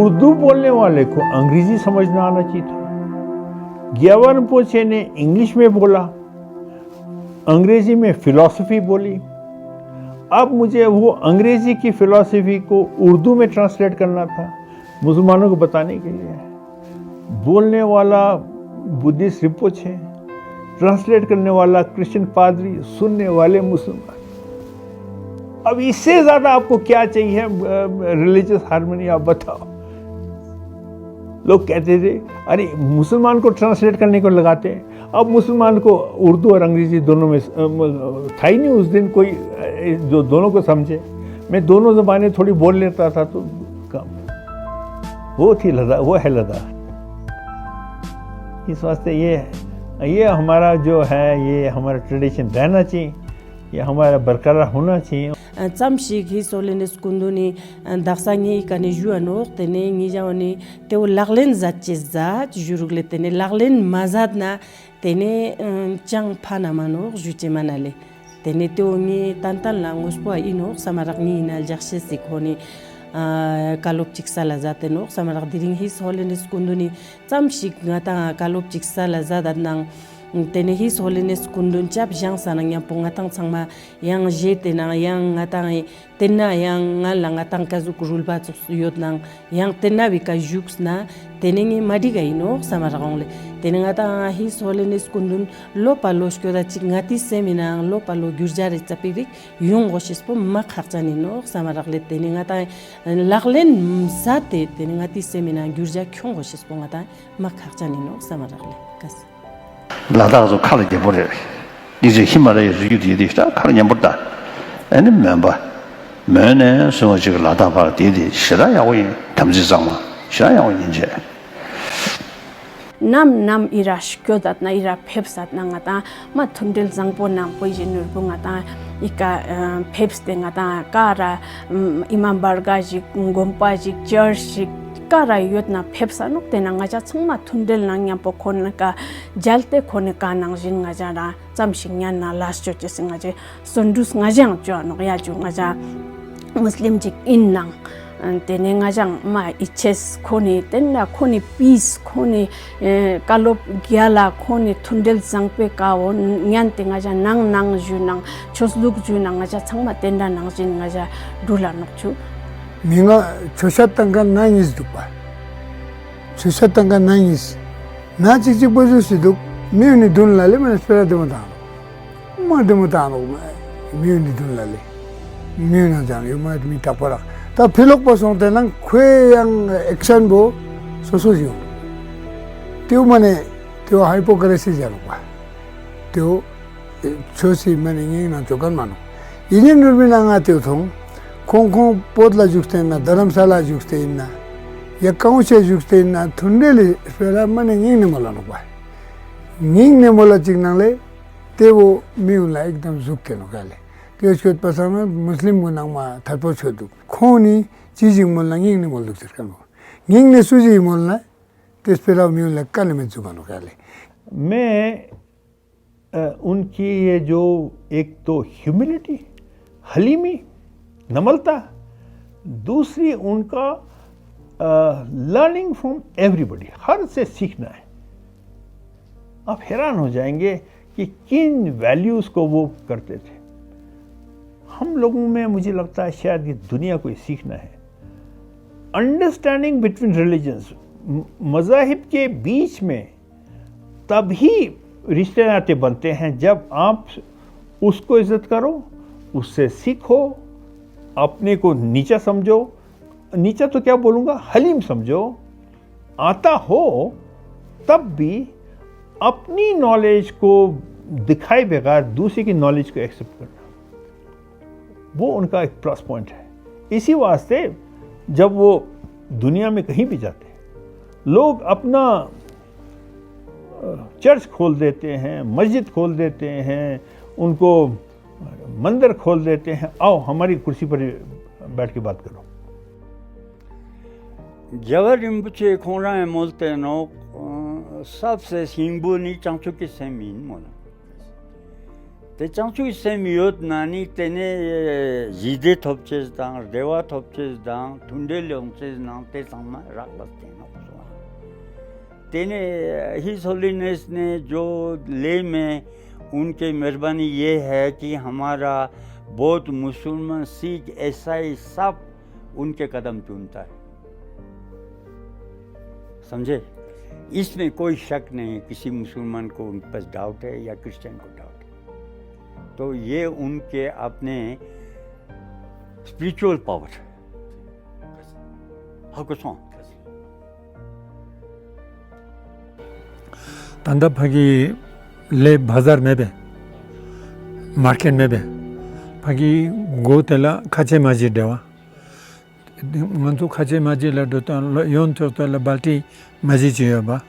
उर्दू बोलने वाले को अंग्रेजी समझना आना चाहिए था। ग्यावर रिम्पोचे ने इंग्लिश में बोला, अंग्रेजी में फिलॉसफी बोली। अब मुझे वो अंग्रेजी की फिलॉसफी को उर्दू में ट्रांसलेट करना था मुसलमानों को बताने के लिए। बोलने वाला बुद्धिस्ट रिम्पोचे, ट्रांसलेट करने वाला क्रिश्चियन पादरी, सुनने वाले मुसलमान। अब इससे ज्यादा आपको क्या चाहिए, रिलीजियस हार्मनी, आप बताओ। लोग कहते थे, अरे, मुसलमान को ट्रांसलेट करने को लगाते हैं। अब मुसलमान को उर्दू और अंग्रेजी दोनों में, अ, म-, था ही नहीं उस दिन कोई, अ, जो दोनों को समझे। मैं दोनों ज़बानें थोड़ी बोल लेता था तो काम। वो थी लद्दाख, वो है लद्दाख। इस वास्ते ये ये हमारा जो है, ये हमारा ट्रेडिशन रहना चाहिए, ये हमारा बरकरार होना चाहिए। ཙམ་ཞིག་ཧི་སོ་ལེ་ནེ་སྐུ་མདུན་ནི་དག་ས་ངའི་ཀ་ནས་ཞུ་བ་ནོག་དེ་ནས་ངའི་ཞང་ནི་དེ་བོ་ལག་ལེན་མཛད་ཅེས་མཛད་ཞུ་རུག་ལེ། དེ་ནས་ལག་ལེན་མ་མཛད་ན་དེ་ནས་ཅང་ཕན་མ་ནོག་ཞུ་ཅེས་མ་ན་ལེ། དེ་ནས་དེ་བོ་ངས་ཏན་ཏན་ལ་དངོས་པོ་ཨིན་ནོག་བསམ་མ་རག་ངའི་ཡིན་ན་ལྗགས་ཤེས་སི་ཁོ་ནི་བཀའ་སློབ་ཅིག་སལ་ལ་མཛད་དེ་ནོག་བསམ་མ་རག་དེ་རིང་ཧི་སོ་ལེ་ནེ་སྐུ་མདུན་ནི་ཙམ་ཞིག་ང་ཏང་བཀའ་སློབ་ཅིག་སལ་ལ་མཛད་ད་ནང་། དེ་ནས་ཧི་སོ་ལེ་ནེ་སྐུ་མདུན་སྐྱབས་བཞེངས་ས་ན་མཉམ་པོ་ང་ཏང་ཚང་མ་ཡང་བཞེས་ཏེ་ན་ཡང་ང་ཏང་དེ་ན་ཡང་ང་ལ་ང་ཏང་ཀ་ཟུག་རུལ་པ་ཙོགས་ཡོད་ནང་ཡང་དེ་ན་བི་ཀ་བཞུགས་ན་དེ་ནས་ངས་མ་འགྲིག་ག་ཡིན་ནོག་བསམ་མ་རག་འོང་ལེ། དེ་ནས་ང་ཏང་ཧི་སོ་ལེ་ནེ་སྐུ་མདུན་ལོ་པ་ལོ་སྐྱོ་ད་ཅིག་ང་ཏི་སེམས་ཡིན་ནའང་ལོ་པ་ལོ་རྒྱུ་རྒྱ་རེ་ཙ་པིག་རིག་ཡོང་དགོས་ཤེས་པོ་མ་ཁག་ཅན་ཡིན་ནོག་བསམ་མ་རག་ལེ། དེ་ནས་ང་ཏང་ལག་ལེན་མཛད་དེ་དེ་ནས་ང་ཏི་སེམས་ཡིན་ནའང་རྒྱུ་རྒྱ་ཁྱོང་དགོས་ཤེས་པོ་ང་ཏང་མ་ཁག་ཅན་ཡིན་ནོག་བསམ་མ་རག་ལེ། ཀ་ས། ལ་དྭགས་ཚོ་ཁ་ལ་རྒྱལ་པོ་རེད། སྙིང་རྗེ་ཧི་མ་ལ་ཡའི་རི་རྒྱུད་དེ་དེ་ཞེ་དྲག་ཁ་ལ་ཉན་པོ་ད། ཨེ་ནི་མོན་པ། མོན་ནས་སོང་བ་ཅིག་ལ་དྭགས་བར་དེ་དེ་ཞེ་དྲག་ཡག་པོ་ཡིན། དམ་ཚིག་གཙང་མ་ཞེ་དྲག་ཡག་པོ་ཡིན་བྱས། ནམ་ནམ་ཨི་ར་སྐྱོད་ད་ན་ཨི་ར་ཕེབས་ས་ན་ང་ཏང་མ་མཐུན་སྒྲིལ་བཟང་པོ་ནང་པོ་ཡིན་ནོར་བུ་ང་ཏང་ཨི་ཀ་ཕེབས་ཏེ་ང་ཏང་ཀ་ར་ཨི་མ་འབར་ག་ཞིག་དགོན་པ་ཞིག་ཅར་ཞིག་ཀ་ར་ཡོད་ན་ཕེབས་ས་ནོག་དེ་ན་ང་ཅག་ཚང་མ་མཐུན་སྒྲིལ་ནང་མཉམ་པོ་ཁོ་ན་ཀ་མཇལ་ཏེ་ཁོ་ནི་ཀ་ནང་བཞིན་ང་ཅག་ར་ཙམ་ཞིག་ཉན་ན་ལ་སྐྱོ་ཅེས་སི་ང་ཅག་སོན་འབྲུས་ང་ཅག་ཅོ་ནོག་ཡ་ཅུ་ང་ཅག་མུས་ལིམ་ཅིག་ཨིན་ནང་། དེ་ནས་ང་ཅག་མ་ཨི་ཆེས་ཁོ་ནི་དེ་ན་ཁོ་ནི་པིས་ཁོ་ནི་བཀའ་སློབ་རྒྱ་ལ་ཁོ་ནི་མཐུན་སྒྲིལ་བཟང་པོའི་ཀ་བོ་ཉན་ཏེ་ང་ཅག་ནང་ནང་ཞུ་ནང་ཆོས་ལུགས་ཞུ་ནང་ང་ཅག་ཚང་མ་དེ་འདྲ་ནང་བཞིན་ང་ཅག་འགྲུལ་ལ་ནོག་ཆུ། མི་ང་ཆོས་ཤ་ཏང་ཀ་ན་གཉིས་འདུག་པ། ཆོས་ཤ་ཏང་ཀ་ན་གཉིས། ན་གཅིག་གཅིག་པོ་ཞུ་ཞིག་འདུག་མི་ཡོད་ནི་མདུན་ལ་ལེ་མ་ནི་སྤེ་ར་དེ་མོ་དང་། མ་དེ་མོ་དང་ནོག་མི་ཡོད་ནི་མདུན་ལ་ལེ། མི་ཡོད་ན་ཅང་ཡོད་མ་མི་དག་པ་རག་ད་ཕི་ལོག་པ་སོང་དེ་ན་ཁོའི་ཡང་ཨེག་ཤན་པོ་སོ་སོ་ཡོང་། དེའུ་མ་ནས་དེའུ་ཧའི་པོ་ཀ་རེ་སི་ཟེར་ནོག་པ། དེའུ་ཆོས་སི་མ་ནས་ངེང་ན་ཅོ་གན་མ་ནོག་ཡིན་ནི་འགྲུལ་པའི་ནང་ང་དེའུ་ཐོང་། ཁོང་ཁོང་བོད་ལ་བཞུགས་ཏེ་ན་རྡ་རམ་ས་ལ་བཞུགས་ཏེ་ཡིན་ན། ཡ་གང་བྱས་བཞུགས་ཏེ་ཡིན་ན་མཐུན་འབྲེལ་ལས་སྤེ་ར་མ་ནས་ངེང་ནས་མོ་ལ་ནོག་པ། ངེང་ནས་མོ་ལ་གཅིག་ནང་ལས། དེ་བོ་མི་ཡོང་ལ་ཨེག་དམ་ཟུག་གེ་ནོ་ག་ལེ། དེ་ཤོད་པ་སང་ན་མུས་ལིམ་གུ་ནང་མ་ཐར་པོ་ཆོད་འདུག་ཁོང་ནི་ཅི་ཞིག་མོལ་ན་ངེང་ནི་མོལ་འདུག་ཟེར་ཁན་བོ། ངེང་ནི་སུ་ཞིག་མོལ་ན། དེ་སྤེ་ར་མི་ཡོང་ལ་ཀ་ནི་མི་ཟུག་ག་ནོ་ག་ལེ། मैं अ, उनकी ये जो एक तो ह्यूमिलिटी, हलीमी, नम्रता, दूसरी उनका लर्निंग फ्रॉम एवरीबॉडी, हर से सीखना है। आप हैरान हो जाएंगे कि किन वैल्यूज को वो करते थे। हम लोगों में, मुझे लगता है, शायद ये दुनिया को ये सीखना है। अंडरस्टैंडिंग बिटवीन रिलीजन्स, मजाहिब के बीच में तभी रिश्ते नाते बनते हैं जब आप उसको इज्जत करो, उससे सीखो, अपने को नीचा समझो, नीचा तो क्या बोलूँगा, हलीम समझो। आता हो तब भी अपनी नॉलेज को दिखाए बगैर दूसरे की नॉलेज को एक्सेप्ट करना, वो उनका एक प्लस पॉइंट है। इसी वास्ते जब वो दुनिया में कहीं भी जाते हैं, लोग अपना चर्च खोल देते हैं, मस्जिद खोल देते हैं, उनको मंदिर खोल देते हैं। आओ, हमारी कुर्सी पर बैठ के बात करो। རྒྱལ་བ་རིན་པོ་ཆེ་ཁོང་རང་ཡང་མོལ་ཏེ་ནོག་ཨ་སབ་སེ་ཤིང་བུ་ནི་བྱང་ཆུབ་ཀྱི་སེམས་ཡིན་མོལ། དེ་བྱང་ཆུབ་ཀྱི་སེམས་ཡོད་ན་ནི་དེ་ནས་ཞི་བདེ་ཐོབ་ཅེས་དང་བདེ་བ་ཐོབ་ཅེས་དང་མཐུན་སྒྲིལ་ཡོང་ཅེས་ནང་དེ་ཚང་མ་རག་ལས་ཏེ་ནོག་སོང་། तेने ही सोलिनेस ने जो ले में उनके मेहरबानी ये है कि हमारा बौद्ध, मुसलमान, सिख, ईसाई सब उनके कदम चूमता है। समझे? इसमें कोई शक नहीं है, किसी मुसलमान को उनके पास डाउट है या क्रिश्चियन को डाउट है। तो ये उनके अपने स्पिरिचुअल पावर है। ཧ་གོ་སོང་། ད་ལྟ་ཕ་གི་ལས་བ་ཟར་མེད་པས། མར་ཀེཊ་མེད་པས། ཕ་གི་སྒོ་དེ་ལ་ཁ་ཆེ་མ་གཅིག་འབྲེལ་བ། ང་ཚོ་ཁ་ཆེ་མ་གཅིག་ལ་འགྲོ་སྟངས་ལ་ཡོང་ཐོག་ཐོག་ལ་སྦལ་ཏི་མ་གཅིག་ཅིག་ཡོད་པ།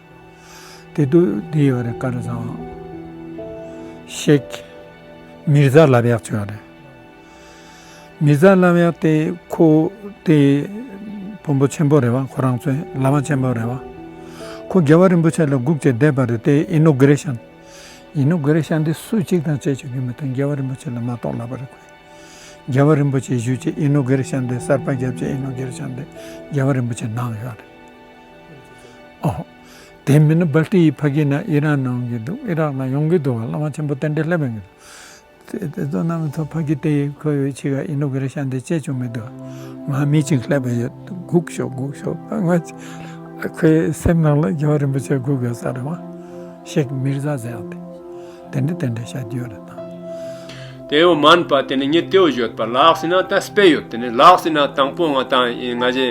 དེ་དུས་འདི་ཡོད་རེད། ག་རེ་ཟེར་ན་ཤེག་མིར་ཛ་ལབ་ཡག་ཅིག་ཡོད་རེད། མིར་ཛ་ལབ་ཡག་དེ་ཁོ་དེ་ཕུང་པོ་ཆེན་པོ་རེད་བ། ཁོ་རང་ཚོའི་བླ་མ་ཆེན་པོ་རེད་བ། ཁོ་རྒྱལ་བ་རིན་པོ་ཆེ་ལ་སྒུག་བྱས་བསྡད་པ་རེད། དེ་ཨི་ནོ་གི་རེ་ཤན། ཨི་ནོ་གི་རེ་ཤན་དེ་སུ་གཅིག་དང་བྱེད་ཆོག་གི་མི་འདུག་རྒྱལ་བ་རིན་པོ་ཆེ་ལ་མ་གཏོགས་ལབ་པ་རེད་ཁོས། རྒྱལ་བ་རིན་པོ་ཆེ་བཞུགས་བྱས་ཨི་ནོ་གི་རེ་ཤན་དེ་གསར་པ་བརྒྱབ་བྱས་ཨི་ནོ་གི་རེ་ཤན་དེ་རྒྱལ་བ་རིན་པོ་ཆེ་གནང་ཡོད་རེད། ཨོ། དེ་མིན་ན་སྦལ་ཏི་ཡི་ཕ་གི་ན་ཨི་རན་ནང་གི་འདུག་ཨི་རག་ན་ཡོང་གི་འདུག་ལམ་ཆེན་པོ་དེ་འདྲ་སླེབས་ཡོང་གི་འདུག་དེ་དེ་ཚོ་རྣམས་ཚོ་ཕ་གི་དེ་ཡི་ཁོ་ཡོད་ཆེ་ག་ཨི་ནོ་གི་རེ་ཤན་དེ་བྱེད་ཆོག་མི་འདུག་ང་མི་གཅིག་སླེབས་ཡོད། སྒུག་ཤོག་སྒུག་ཤོག་ང་ཁོའི་སེམས་ནང་ལ་རྒྱལ་བ་རིན་པོ་ཆེ་སྒུག་ཡོད་ས་རེད་བ། ཤེག་མིར་ཛ་ཟེར་ཡག་དེ་དེ་འདྲ་དེ་འདྲ་བཤད་རྒྱུ་ཡོད་རེད་ད། དེའོ་མན་པ་དེ་ནི་ངས་དེའོ་བརྗོད་པ་ལགས་ཟེར་ན་ད་དཔེ་ཡོད། དེ་ནི་ལགས་ཟེར་ན་དང་པོ་ང་དང་ང་ཞེ་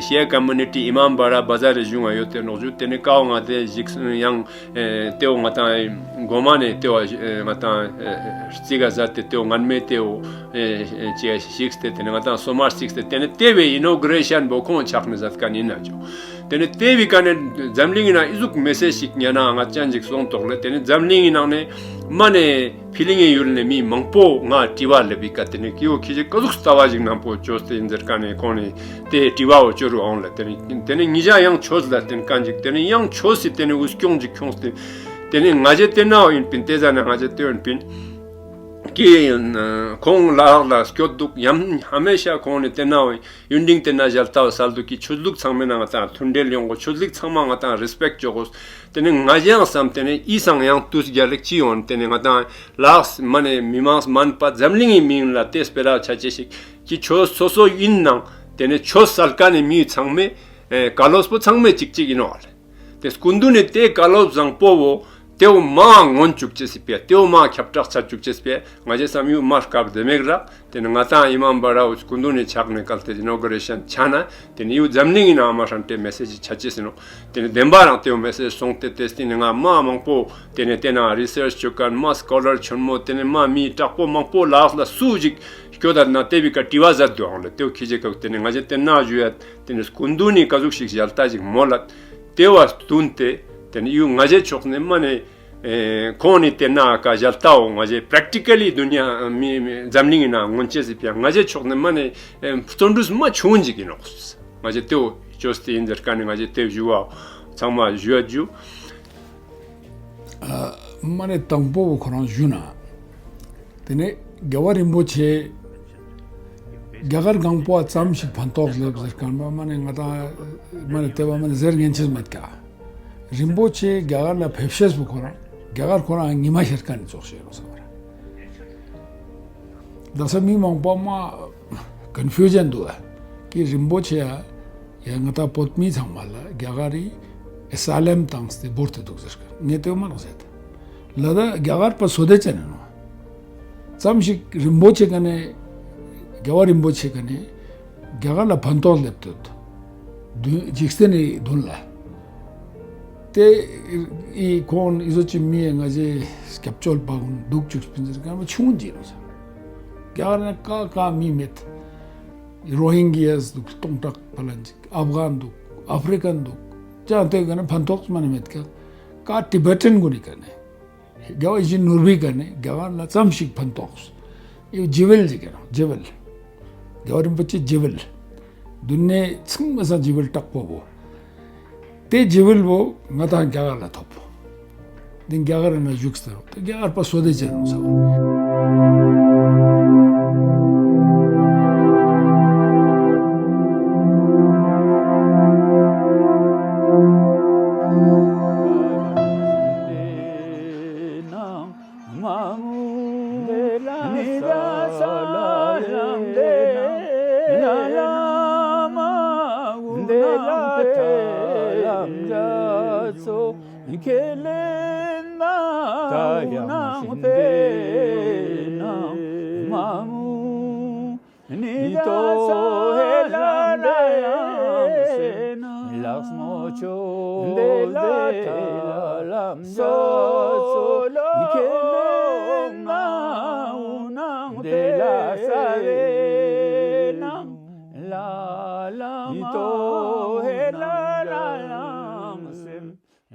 ཤེ་ཡ་ཀོ་མུ་ནི་ཊི་ཨི་མམ་བྷ་ར་བ་ཛར་རི་བཞུགས་ང་ཡོད་དེ་ནོག་ཞུ། དེ་ནི་ཀའོ་ང་དེ་ཞིག་ཡང་དེའོ་ང་དང་གོ་མ་ནས་དེའོ་ང་དང་རྩི་ག་ཟ་དེ་དེའོ་ངན་མེད་དེའོ་ཅེ་ཞིག་སྟེ་དེ་ནི་ང་དང་སོ་མར་ཞིག་སྟེ་དེ་ནི་དེ་བས་ཨི་ནོ་གི་རེ་ཤན་བོ་ཁོང་ཆགས་ནི་ཟད་ཀ་ནི་ན་ཅོ། དེ་ནི་དེ་བི་ཀ་ནས་འཛམ་གླིང་ཡིན་ན་ཨི་ཟུག་མེ་སེ་ཞིག་ཉན་ན་ང་ཅན་ཞིག་སོང་དོག་ལེ། དེ་ནི་འཛམ་གླིང་ཡིན་ནང་ནས་མ་ནས་ཕི་ལིང་ཡི་ཡུལ་ནས་མི་མང་པོ་ང་དྲི་བ་ལབ་བི་ཀ་དེ་ནི་ཀི་འོ་ཁི་ཅི་ཀ་ཟུག་ལྟ་བ་ཞིག་ནང་པོ་ཅོས་ཏེ་ཡིན་ཟེར་ཀ་ནས་ཁོང་ནས་དེ་དྲི་བ་འོ་ཅོ་རུ་འོང་ལ། དེ་ནི་དེ་ནི་ཉི་ཞག་ཡང་ཆོས་ལ་བརྟེན་ཀ་ཅིག་དེ་ནི་ཡང་ཆོས་སི་དེ་ནི་འུ་སྐྱོང་ཅིག་ཁྱོངས་ཏེ་དེ་ནི་ང་ཅེ་དེ་ན་ཡིན་པིན། དེ་ཟ་ན་ང་ཅེ་དེ་ཡིན་པིན། ཀི་ཁོང་ལག་ལ་སྐྱོད་འདུག་ཡང་ཧ་མེ་ཤ་ཁོང་ནས་དེ་ན་ཡུན་རིང་དེ་ན་ཞལ་ལྟ་བ་སལ་འདུག་གི་ཆོས་ལུགས་ཚང་མའི་ནང་ང་དང་མཐུན་འབྲེལ་ཡོང་གོ། ཆོས་ལུགས་ཚང་མ་ང་དང་རེ་སི་པེག་ཅོ་གོ། དེ་ནས་ང་ཡང་བསམ་དེ་ནས་ཨི་སང་ཡང་དུས་རྒྱལ་ལེགས་ཅི་ཡོང་དེ་ནས་ང་དང་ལགས་མ་ནས་མི་མང་མན་པ་འཛམ་གླིང་གི་མི་ཡིན་ལ་དེ་སྤེ་ར་ཆ་ཅེ་ཞིག་གི་ཆོས་སོ་སོ་ཡིན་ནང་དེ་ནས་ཆོས་སལ་ཀ་ནས་མི་ཚང་མས་ཀ་ལོས་པོ་ཚང་མས་ཅིག་ཅིག་ཡིན་ནོ་ལེ། དེ་སྐུ་མདུན་ནས་དེ་བཀའ་སློབ་བཟང་པོ་བོ་དེའོ་མ་ངོན་བཅུག་ཅེས་སི་པས། དེའོ་མ་ཁྱབ་བསྒྲགས་ཚར་བཅུག་ཅེས་སི་པས། ང་ཅེ་བསམ་ཡུལ་མ་སྐབས་དེ་མེད་ར། དེ་ནི་ང་དང་ཨི་མམ་བྷ་ར་འུ་སྐུ་མདུན་ནས་ཆགས་ནས་གལ་ཏེ་ཨི་ནོ་གི་རེ་ཤན་ཆགས་ན་དེ་ནི་ཡུ་འཛམ་གླིང་ཡིན་ན་མ་ཧྲན་ཏེ་མེ་སེ་ཇི་ཆ་ཅེས་སི་ནོ། དེ་ནི་བདེན་པ་རང་དེའོ་མེ་སེ་ཇི་སོང་སྟེ་དེ་སྟེ་ནི་ང་མ་མང་པོ་དེ་ནི་དེ་ན་རི་སར་ཆི་བཅུག་མཁན་མ་སྐོ་ལར་ཆེན་མོ་དེ་ནི་མ་མི་དྲག་པོ་མང་པོ་ལགས་ལ་སུ་ཞིག་སྐྱོད་ད་ན་དེ་བི་ཀ་དྲི་བ་ཟད་དུ་ཨང་ལ་དེའོ་ཁི་ཅེ་ཀ་དེ་ནི་ང་ཅེ་དེ་ན་ཞུ་ཡ། དེ་ནི་སྐུ་མདུན་ནི་ཀ་ཟུག་ཞིག་ཞལ་ལྟ་ཞིག་མོ་ལ་དེ་བ་བསྟུན་ཏེ་དེ་ནི་ཡུ་ང་ཅེ་ཕྱོགས་ནས་མ་ནས་ཁོང་ནི་དེ་ན་ཀ་ཞལ་ལྟའོ་ང་ཅེ་པྲེག་ཊི་ཀ་ལི་དུ་ནི་མི་འཛམ་གླིང་ཡིན་ན་ངོན་ཅེས་སི་པས། ང་ཅེ་ཕྱོགས་ནས་མ་ནས་བརྩོན་འགྲུས་མ་ཆུང་ཅིག་ཡིན་ནོག་ང་ཅེ་དེའོ་ཅོས་ཏེ་ཡིན་ཟེར་ཀ་ནི་ང་ཅེ་དེ་ཞུ་བ་ཚང་མ་ཞུ་ཡ་རྒྱུ། མ་ནས་དང་པོ་བོ་ཁོ་རང་ཞུ་ན། དེ་ནས་རྒྱལ་བ་རིན་པོ་ཆེ་རྒྱ་གར་གང་པོ་ཙམ་ཞིག་ཕན་ཐོགས་སླེབས་ཟེར་མཁན་པ་མ་ནས་ང་དང་མ་ནས་དེ་བ་མ་ནས་ཟེར་ངན་ཆེས་མེད་ཀ། རིན་པོ་ཆེ་རྒྱ་གར་ལ་ཕེབས་ཤེས་པོ་ཁོ་རང་རྒྱ་གར་ཁོ་རང་ཉི་མ་ཤར་མཁན་ནི་ཙོགས་ཤེས་རོ་ས་བ་ར། ད་ས་མི་མང་པོ་མ་ཀོན་ཕུ་ཇན་འདུག་ཨ། ཀི་རིན་པོ་ཆེ་ཡ། ཡ་ང་ད་བོད་མི་ཚང་མ་ལ་རྒྱ་གར་རི་ཨེ་ས་ལེམ་བཏང་སྟེ་བོར་ཏེ་འདུག་ཟེར་གི་ངས་དེ་མ་ལོག་ཟེར་ཏེ། ལ་ད་རྒྱ་གར་པ་སོ་དེ་ཅན་ནོ། ཙམ་ཞིག་རིན་པོ་ཆེ་ག་ནས་རྒྱལ་བ་རིན་པོ་ཆེ་ག་ནས་རྒྱ་གར་ལ་ཕན་ཐོགས་སླེབས་འདུག་འཇིག་རྟེན་རི་མདུན་ལ། དེ་ཨི་ཁོང་ཨི་ཟོ་ཅི་མི་ཡ་ང་ཞེ་སྐྱབས་བཅོལ་པ་ཀུན་འདུག་བཅུག་སྤུན་ཟེར་ག་མ་ཆུང་ཅིག་རོ་ས། རྒྱ་གར་ན་ཀ་ཀ་མི་མེད། རོ་ཧིན་གི་ཡཱས་འདུག་སྟོང་ཕྲག་ཕ་ལན་ཅིག་ཨབ་གྷན་འདུག་ཨ་ཧྥི་རི་ཀན་འདུག་ཅང་དེ་ག་ནས་ཕན་ཐོགས་མ་ནས་མེད་ཀ། ཀ་ཊི་བེ་ཊན་གུན་ནི་ག་ནས། རྒྱལ་བ་ཡིད་བཞིན་ནོར་བུའི་ག་ནས་རྒྱ་གར་ལ་ཙམ་ཞིག་ཕན་ཐོགས། ཨེ་ཇི་ཝེལ་ཅིག་ག་ནས་ཇི་ཝེལ། རྒྱལ་བ་རིན་པོ་ཆེ་ཇི་ཝེལ། དུན་ནས་ཚང་མ་ས་ཇི་ཝེལ་དྲག་པོ་བོ། དེ་ཇི་ཝེལ་བོ་ང་དང་རྒྱ་གར་ལ་ཐོབ། དེ་རྒྱ་གར་ན་བཞུགས་ཟེར་རོ། དེ་རྒྱ་གར་པ་སོ་དེ་ཅན་རུང་ཟེར་རོ།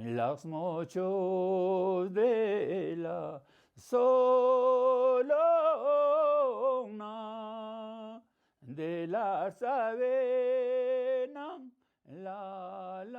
ལགས་སྨོ་ཆོས་འདི་ལ་སོ་ལོང་ན། འདི་ལ་རྩ་བའི་ནང་ལ་ལ།